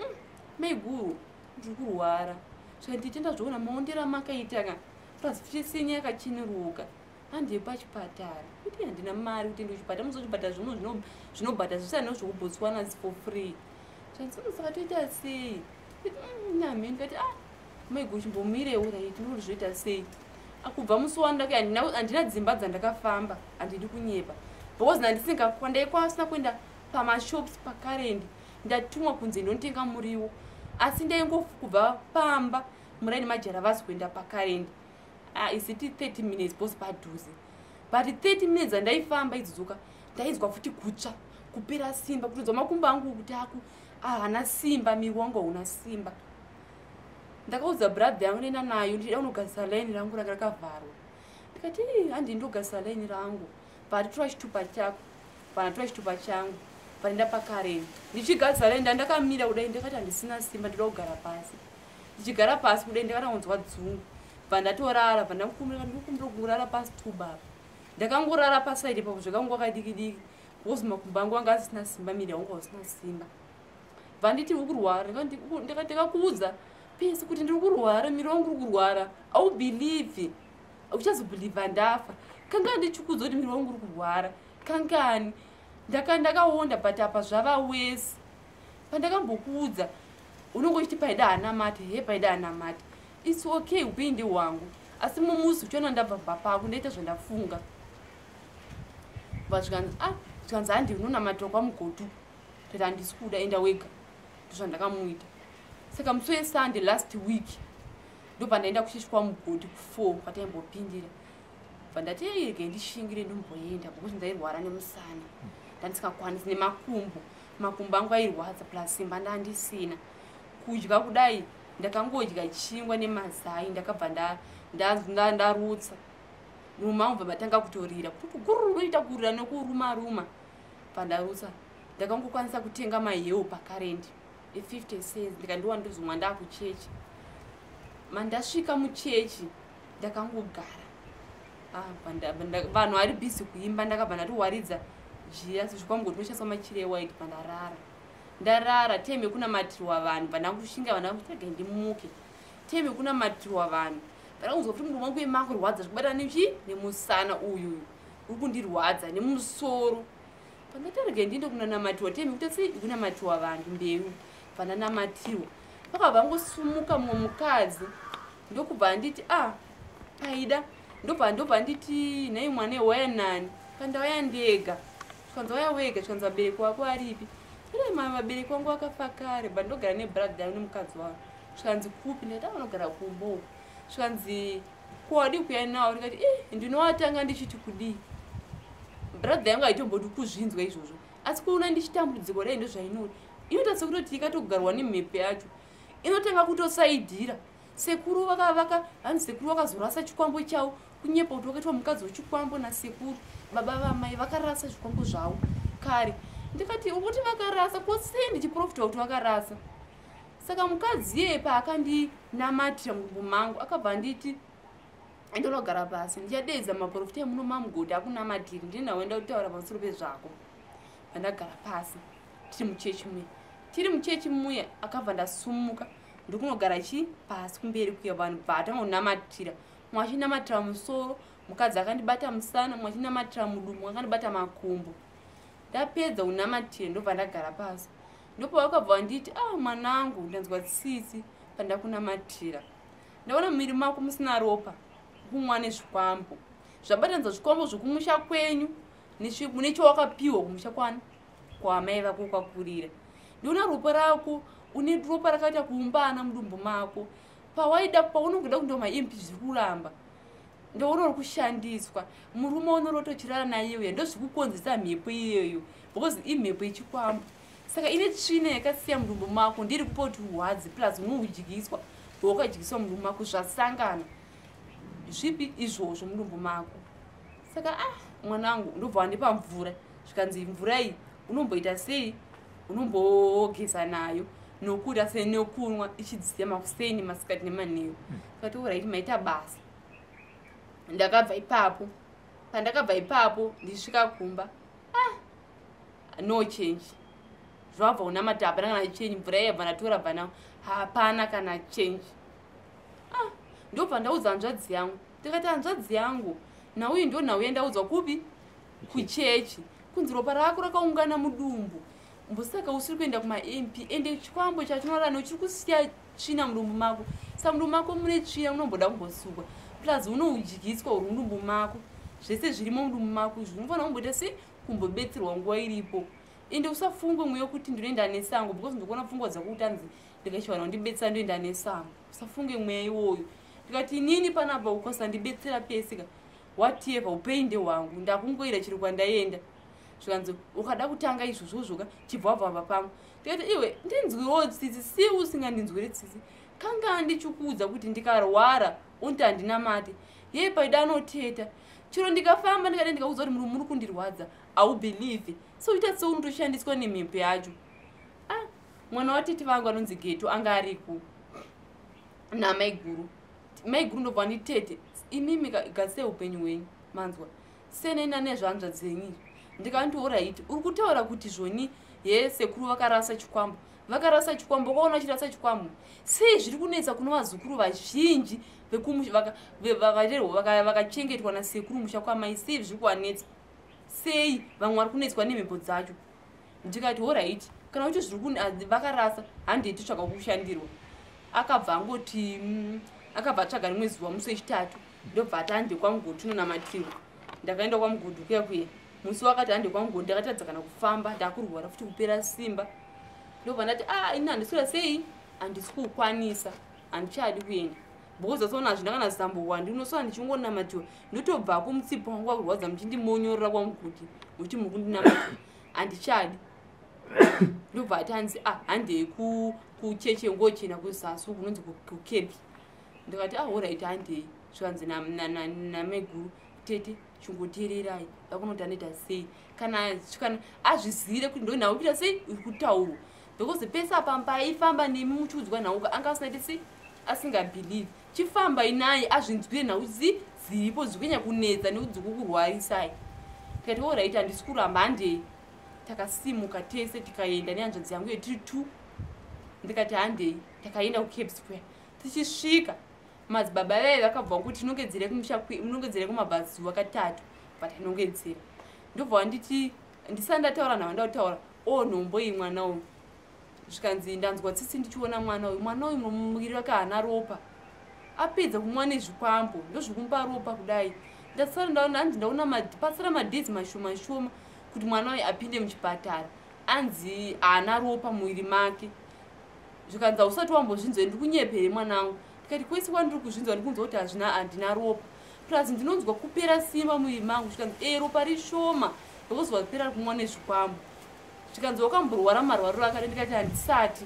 maiguru, ndiri kurwara." Saka nditenda zvoona maondero amakaita ka, plus senya yakacheneruka, handei pachipatara. Kuti handina mari kuti ende kuchipatara, muzochibhadhara zvimwe zvinobhadhara zvisana nezvekuBotswana for free. Zvanzi, "Saka toita sei?" Name ndikati, "Ah, maiguru, chimbomirewo right, ndinoti zvoita sei?" Kubva musi wandaka, handina dzimba dzandakafamba, handidi kunyepa, because ndandisinga ndaikwanisa kuenda pamashops pakarendi, ndatumwa kunze ndinotenga muriwo, asi ndaingofu kubva pamba. Muraini maJaravasi kuenda paKarendi, isiti 30 minutes because padhuze. But 30 minutes andaifamba idzodzoka, ndainzwa futi kutsva, kupera simba, kutodzwa makumbo angu kuti aku haana simba, miri wangu hauna simba. Ndakaudza brother yangu nenda nayo, ndichida kunogadzisa laini rangu ranga rakavharwa. Ndikati, "Handi ndogadzisa laini rangu, but tora chitupa chako." Panatora chitupa changu, panenda paKareni ndichigadzisa laini. Ndandakamira kudai, ndakati handisina simba, ndoda kugara pasi. Ndichigara pasi kudai, ndakanaunzwa dzungu, bva ndatorara. Bva ndakumbira, ndikukumbira kurara pasi tubaba. Ndakangorara pasaidi papo zvakanguva kadiki diki because makumbo angu anga asina simba, miri yangu hausina simba. Bva nditi, "Ukurwara." Ndikakuudza pesi kuti ndiri kurwara, miri wangu uri kurwara. Aubelieve, uchazobelieva ndafa. Kanga ndichikuudza kuti miri wangu uri kurwara kangani? Ndakaonda, but apa zvava wese. Pandakambokuudza unonge uchiti paida hana mate he, paida hana mate. It's okay, upenyu ndehwangu, asi mumusi uchiona ndabva mba pako, ndaita zvandafunga. Bva zvikanzi, ah, zvikanzi, "Handi unonamatira kwamugotu." Tati, "Handisi kuda, enda wega." Ndozvandakamuita. Saka musi weSunday last week ndobva ndaenda kuchechi kwaMugoti ku4 kwataimbopindira. Bva ndati, "Ei, rege ndishingire ndimboenda," because ndairwara nemusana, ndandisingakwanisi nemakumbo, makumbo angu airwadza, plus simba ndandisina. Kudya kudai, ndakangodya chingwa nemazai, ndakabva ndarutsa. Murume mangu bva matanga kutorira kuti gururu, kurira nekuruma ruma. Bva ndarutsa. Ndakangokwanisa kutenga maheu pakarendi e50 cents, ndikandiwa ndozomwa ndaakuchechi. Mandasvika muchechi, ndakangogara. Ah, vanhu vari busy kuimba, ndakabva ndatowaridza jira sezvikwamugoti unoshandiswa machira ewhite. Pandarara, ndarara, time yekunamatirwa vanhu, bva ndangushinga, vanhu vakuti ndimuke. Time yekunamatirwa vanhu, vandakunzwa kuti murume wangu emakurwadza zvekubata nechi nemusana uyu uri kundirwadza nemusoro. Pandati ndiende kunanamatirwa, time yekuti sei kunamatirwa vanhu mbeu, pandanamatirwa pakabva ngosumuka mumwe mukadzi, ndokubva anditi, "Ah, Paida." Ndobva nditi, "Nhai mwana, waya nani?" Pandauya ndega. Zvikanzi, "Waya wega?" Zvikanzi, "Vabereki wako aripi?" Ire, "Vabereki vangu vakafa kare, but ndogara nebrother yangu nemukadzi wavo." Zvikanzi, "Kupi?" Ndikati, "Avanogara kumba uku." Zvikanzi, "Kuwadi kuya nawo?" Ndikati, "E, ndinowatanga ndichiti kudii? Brother yangu haitombodi kuzvinzwa izvozvo, asi kuona ndichitambudziko dai ndozvainoti inoita sekutoti ikatogarwa nemhepo yacho, inotanga kutosaidhira sekuru vakavaka." Hanzi sekuru vakazorasa chikwambo chavo, kunyepa kuti wakaitwa mukadzi wechikwambo nasekuru baba vamai vakarasa zvikwambo zvavo kare. Ndikati, "Ukuti vakarasa kosei ndichiprofita kuti vakarasa?" Saka mukadzi iyeye paakandinamatira mudumbu mangu, akabva anditi, "Ndinogara pasi, ndichadeedza maprofita emuno maMugodi akunamatiri, ndinawaenda kutaura pamusoro pezvako." Pandagara pasi tiri muchechi muya, tiri muchechi muya, akabva ndasumuka ndikunogara chi pasi kumberi kuya. Vanhu bva atanga kunamatira, mumwe achinamatira musoro, mukadzi akandibata musana, mumwe achinamatira mudumbu, mumwe akandibata makumbo. Ndapedza kunamatira, ndobva ndagara pasi. Ndopavakabva vanditi, "Ah, mwanangu, ndanzwa tsitsi pandakunamatira. Ndaona muviri mako musina ropa, kumwa nezvikwambo zvabatanidza zvikwambo zvokumusha kwenyu nechawakapiwa kumusha kwani kwamai vako kwakurira. Ndiona ropa rako, une ropa rakaita kuumbana mudumbu mako. Pawaida paunongoda kundo maimpi zviri kuramba. Ndoona uri kushandiswa, murume unorota naye uya, ndozvikukonzesa mhepo iyoyo, because imhepo yechikwambo. Saka ine tsvina yakasiya mudumbu mako, ndiri kupa kuti urwadzi, plus unoudyiswa wakadyiswa mudumbu mako, zvasangana zvipi izvozvo mudumbu mako. Saka, ah, mwanangu." Ndobva wandipa mvura, zvikanzi, "Mvura iyi unomboita sei? Unombogeza nayo nokuda sei nekunwa ichidziya makuseni, masikati nemanheru." Tikati, "Alright, maita basa." Ndakabva ipapo. Pandakabva ipapo ndichisvika kumba, ah, no change. Zvabva unamata, hapana kana change. Mvura iyabva ndatora, bva nawo, hapana kana change. Ah, ndobva ndaudza hanzvadzi yangu. Ndikati, "Hanzvadzi yangu, nhau iyi ndo nhau yandaudzwa kupi kuchechi, kunzi ropa rako rakaungana mudumbu, mbosaka usiri kuenda kumaMP, ende chikwambo chachinorara chiri kusiya tsvina mudumbu mako. Saka mudumbu mako mune tsvina, unomboda kumbosukwa, plus unoudyiswa uri mudumbu mako, zvese zvirimo mudumbu mako izvi, unofanira kumboita sei, kumbobetserwa nguva iripo." Ende usafunge mweya wekuti ndinoenda nesango, because ndikuona pfungwa dzako kuti anzi ndikachiwana kundibetsera ndoenda nesango. Usafunge mweya iwoyo. Ndikati inini panapa ukasandibetsera pesika whatever, upenyu ndehwangu, ndakungoira chiri kwandaenda. Zvikanzi ukada kutanga izvozvozvoka chibva wabva pa pangu. Ndikati iwe ndinzwirewo tsitsi, si usingandinzwiri tsitsi. Kanga ndichikuudza kuti ndikarwara unti handinamate. Yei paida anoteta chiro ndikafamba ndikade ndikaudza kuti muri kundirwadza, haubelieve. So ita seunotoshandiswa nemhepo yacho. Ah, mwana watete vangu anonzi Geto anga ariko namaiguru. Maiguru ndobva nditete, imimi gadzisai upenyu hwenyu, manzwa senena nezvanzva dzenyu. Ndikati alright, uri kutaura kuti zvoni ye sekuru vakarasa chikwambo, vakarasa chikwambo, wakaona chirasa chikwambo sei? Zviri kunetsa kuno vazukuru vazhinji vakachengetwa nasekuru musha kwamai, sei zviri kuvanetsa? Sei vamwe vari kunetswa nemhepo dzacho? Ndikati alright, kana uchi zviri vakarasa, handei titsvaga kushandirwa. Akabva angoti akabva atsvaga rimwe zuva musi wechitatu, ndobva ati hande kwaMugodhi unonamatirwa. Ndakaenda kwaMugodhi kuya kuya. Musi wakati hande kwaMugodhi ndakatadza kana kufamba, ndakurwara futi kupera simba. Ndobva ndati a ini handiswera sei, handisi kukwanisa, handichadi kuenda, because asoona hazvina kana zambo. Wandinosoa ndichingonamatiwa, ndotobvako mutsipa wangu wakurwadza, muchindimonyorera kwaMugodhi muchiti muri kundinamatira, handichadi. Ndobva ati hanzi a handei kucheche ngochena kuzasi kunonzi kukepi. Ndikati ah, alright, handei. Zvikanzi nameguru, tete, chingoteererai, ndakunoti anoita sei kana azvizire kuti ndo nhau kuita sei iri kutaurwa, because pese apa paifamba nemi muchiudzwa nhauka anga asinaiti sei, asingabelieve. Chifambai naye azvinzwire nhau dziripo dzikunyanya kunetsa nekuti dzikukurwarisai. Tikati alright, handisi kuramba, handei. Takasimuka tese tikaenda nehanzvadzi yangu yetiri two. Ndikati handei, takaenda kuCape Square. Tichisvika, madzibaba vaive vakabva kuti nongedzere kumusha, nongedzere kumabhazuva katatu. Vatanongedzera, ndobva wanditi ndisati ndataura nhau ndakutaura o nhombo iyi mwana uyu. Zvikanzi ndanzwa tsitsi ndichiona mwana uyu. Mwana uyu muviri wake haana ropa, apedza kumwa nezvikwambo, ndozvikumupa ropa kudai. Ndasara ndaona hanzi ndaona pasara madays mashoma shoma kuti mwana uyu apinde muchipatara, anzi haana ropa muviri make. Zvikanzi hausati wambozvinzwa, ndiri kunyepere mwanangu. Ndikati kwese kwandiri kuzvinzwa ndikunzwa kuti hazvina, handina ropa, plus ndinonzwa kupera simba muviri mangu. Zvikanzi e ropa rishoma because wapera kumwa nezvikwambo. Zvikanzi wakamborwara marwariro akati? Ndikati handisati,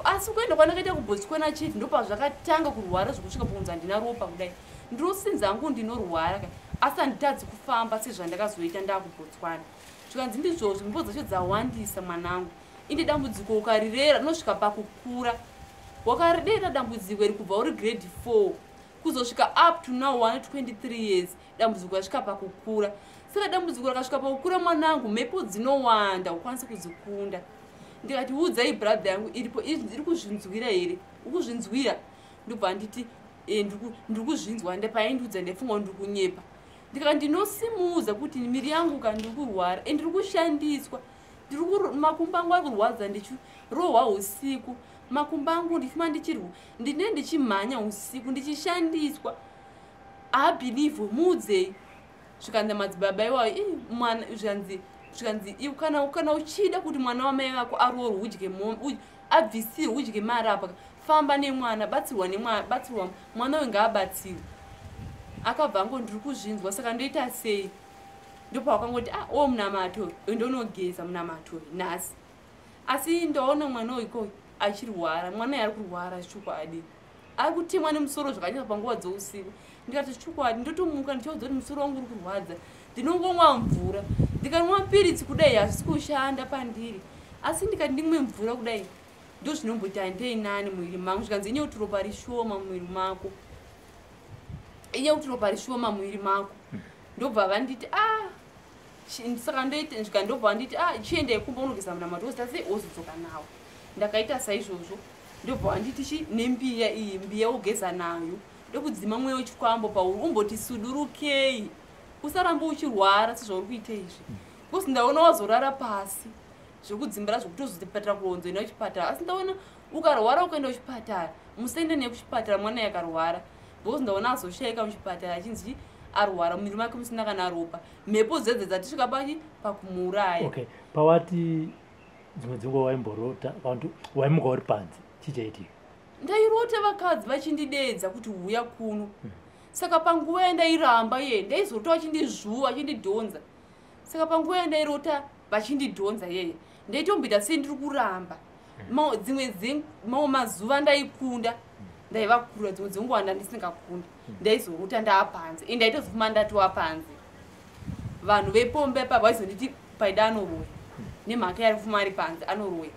asi kuenda kwandakaita kuBotswana chete ndopazvakatanga kurwara zvokusvika pakunzi handina ropa kudai. Ndinosinza hangu, ndinorwara, asi handitadzi kufamba sezvandakazoita ndakuBotswana. Zvikanzi ndizvozvo, mhepo dzacho dzawandisa mwanangu. Inde dambudziko ukarirera rinosvika pakukura. Wakaridera dambudziko iri kubva uri grade 4 kuzosvika up to now 1 23 years, dambudziko rasvika pakukura. Saka dambudziko rakasvika pakukura mwanangu, mhepo dzinowanda, ukwanisi kudzikunda. Ndikati udzai brother yangu iripo, iri kuzvinzwira here? Ukuzvinzwira? Ndobva nditi e, ndiri kuzvinzwa. Ndapaindiudza ndaifunga ndiri kunyepa. Ndikati ndinosimuudza kuti miri yangu ka ndiri kurwara e ndiri kushandiswa, makumbo angu ari kurwadza, ndichirohwa usiku, makumbo angu ndifuma ndichirwa, ndine ndichimhanya usiku, ndichishandiswa. Haabelieve, muudzei. Zvikanzi madzibaba iwayo, mwana, zvikanzi kana uchida kuti mwana wamai vako aroorwe, udye, abvisirwe, udye mari apa, famba nemwana, batsirwa nemwana, batsirwa mwana uyu, ngaabatsirwe. Akabva ango ndiri kuzvinzwa, saka ndoita sei? Ndopawakangoti ah, o munamato, ndonogeza munamato nhasi, asi ndaona mwana uyu ko achirwara. Mwana ari kurwara chokwadi, ari kutemwa nemusoro zvakanyanya panguva dzousiku. Ndikati chokwadi, ndotomuka ndichaudza kuti musoro wangu uri kurwadza, ndinongomwa mvura. Ndikanwa piritsi kudai hazvisi kushanda pandiri, asi ndikati ndimwe mvura kudai ndozvinomboti handei nani muviri mangu. Zvikanzi inyaya kuti ropa rishoma muviri mako, inyaya kuti ropa rishoma muviri mako. Ndobva vanditi a ah, saka ndoite svika, ndobva vanditi a ah, chiendai kumba unogeza munamato, wozita sei, wozodzoka nawo. Ndakaita saizvozvo. Ndobva vanditi chi nembiya iyi, mbiya wogeza nayo, ndokudzima mweya wechikwambo pauri, umboti sudurukei, usaramba uchirwara sezvauri kuita izvi, because ndaona wazorara pasi zvekudzimbira zvekutozotipatira kuonzoenda kuchipatara. Asi ndaona ukarwara ukaenda kuchipatara, musaende nekuchipatara mwana yakarwara, because ndaona azoshayika muchipatara achinzi Arwara, muviri make musina kana ropa, mhepo dzedze dzatisvika pachi pakumuuraya. Okay, pawati dzimwe dzenguva waimborota vantu, waimuka uri panze, chii chaitika? Ndairota vakadzi vachindidedza kuti huya kuno. Saka panguva yandairamba ye, ndaizorota vachindizvuva, vachindidhonza. Saka panguva yandairota vachindidhonza yeye, ndaitomboita sei ndiri kuramba. Dzimwe mamwe mazuva ndaikunda, ndaivakurira. Dzimwe dzenguva ndandisingakunda, ndaizorota ndaapanze. Ende ndaitozofuma ndatova panze. Vanhu vepombe pa vaizonditi Paida anoroya, nemhaka yari kufuma ari panze, anoroya.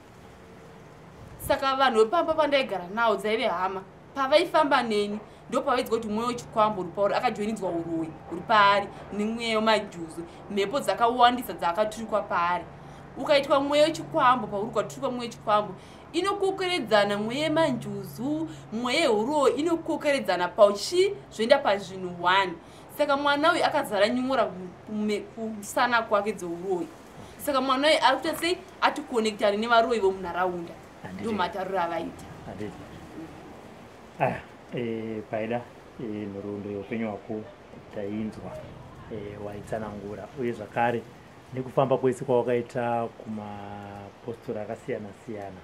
Saka vanhu vepamba pandaigara nawo, dzaive hama, pavaifamba neni ndo pavaidzwa kuti mweya wechikwambo uri pauri, akajoinidzwa uroyi uri paari nemweya wemajuzu, mhepo dzakawandisa dzaakaturikwa paari. Ukaitwa mweya wechikwambo pauri, ukaturikwa mweya wechikwambo, inokokeredzana mweya yemanjuzu, mweya yeuroyi inokokeredzana pauchi, zvoenda pazvinhu 1. Saka mwana uyu akazara nyora kumusana kwake dzeuroyi. Saka mwana uyu ari kuita sei? Atikonekitane nevaroyi vomunharaunda. Ndo matariro avaita. Handiti aya Paida, nhoroondo yeupenyu hwako tainzwa, waitsanangura, uye zvakare nekufamba kwese kwawakaita kumapostori akasiyana siyana,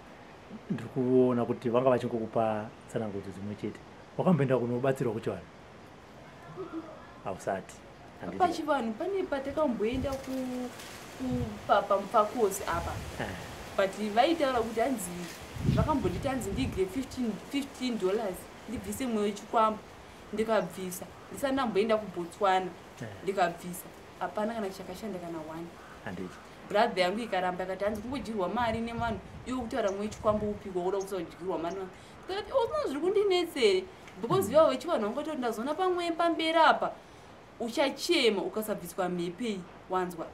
ndiri kuona kuti vanga vachingokupa tsanangudzo dzimwe chete. Wakamboenda kunobatsirwa kuchivanhu? Hausati, handiti? Pachivanhu pane patakamboenda pamufakosi apa, but vaitaura kuti hanzi vakambonditi hanzi ndigire $15 ndibvise mweya wechikwambo. Ndikabvisa ndisati ndamboenda kuBotswana. Ndikabvisa, hapana kana chakashanda, kana one. Brother yangu ikaramba, ikati hanzi kungodyirwa mari nevanhu, iwe kutaura mweya wechikwambo upikwa kuda kusadyirwa mari. Ndikati osina zviri kundinetsere, because ivo vechivanhu vangatoti ndazoona pamwe pamberi apa uchachema ukasabviswa mhepei, wanzwa?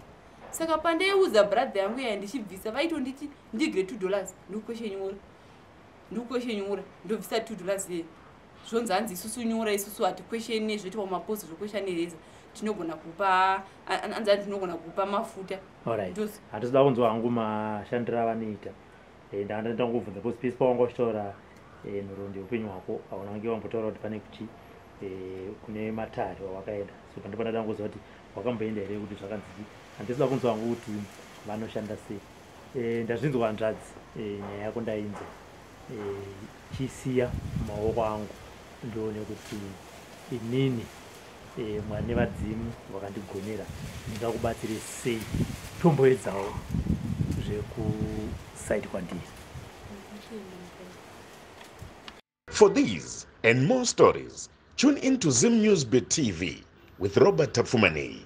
Saka pandaiudza brother yangu yaya ndichibvisa, vaitonditi ndigire $2 ndikukweshe nyora, ndikukweshe nyora, ndobvisa $2 ye. Zvonzi hanzi isusu nyora isusu hatikweshe nezvoitwa mumapost, zvokwesha nereza. Tinogona kupa, anzi hanzi tinogona kupa mafuta. Alright, handisida kunzwa hangu mashandiro avanoita. Ndanga ndangobvunza because pese pawanga uchitaura nhoroondo yeupenyu hwako, hauna kunge wambotaura kuti pane kuchi kune matare wawakaenda. So pandipo ndada kungoziva kuti wakamboenda here, kuti zvakanzii. Handisida kunzwa hangu kuti vanoshanda sei. Ndazvinzwa hanzvadzi, nyaya yako ndainzwa. Chisiya mumaoko angu ndione kuti inini, Mwari nevadzimu vakandigonera, ndingakubatsire sei. Tomboedzawo zvekusaidi kwandiri. For these and more stories, tune in to Zim News Bit TV with Robert Tafumani.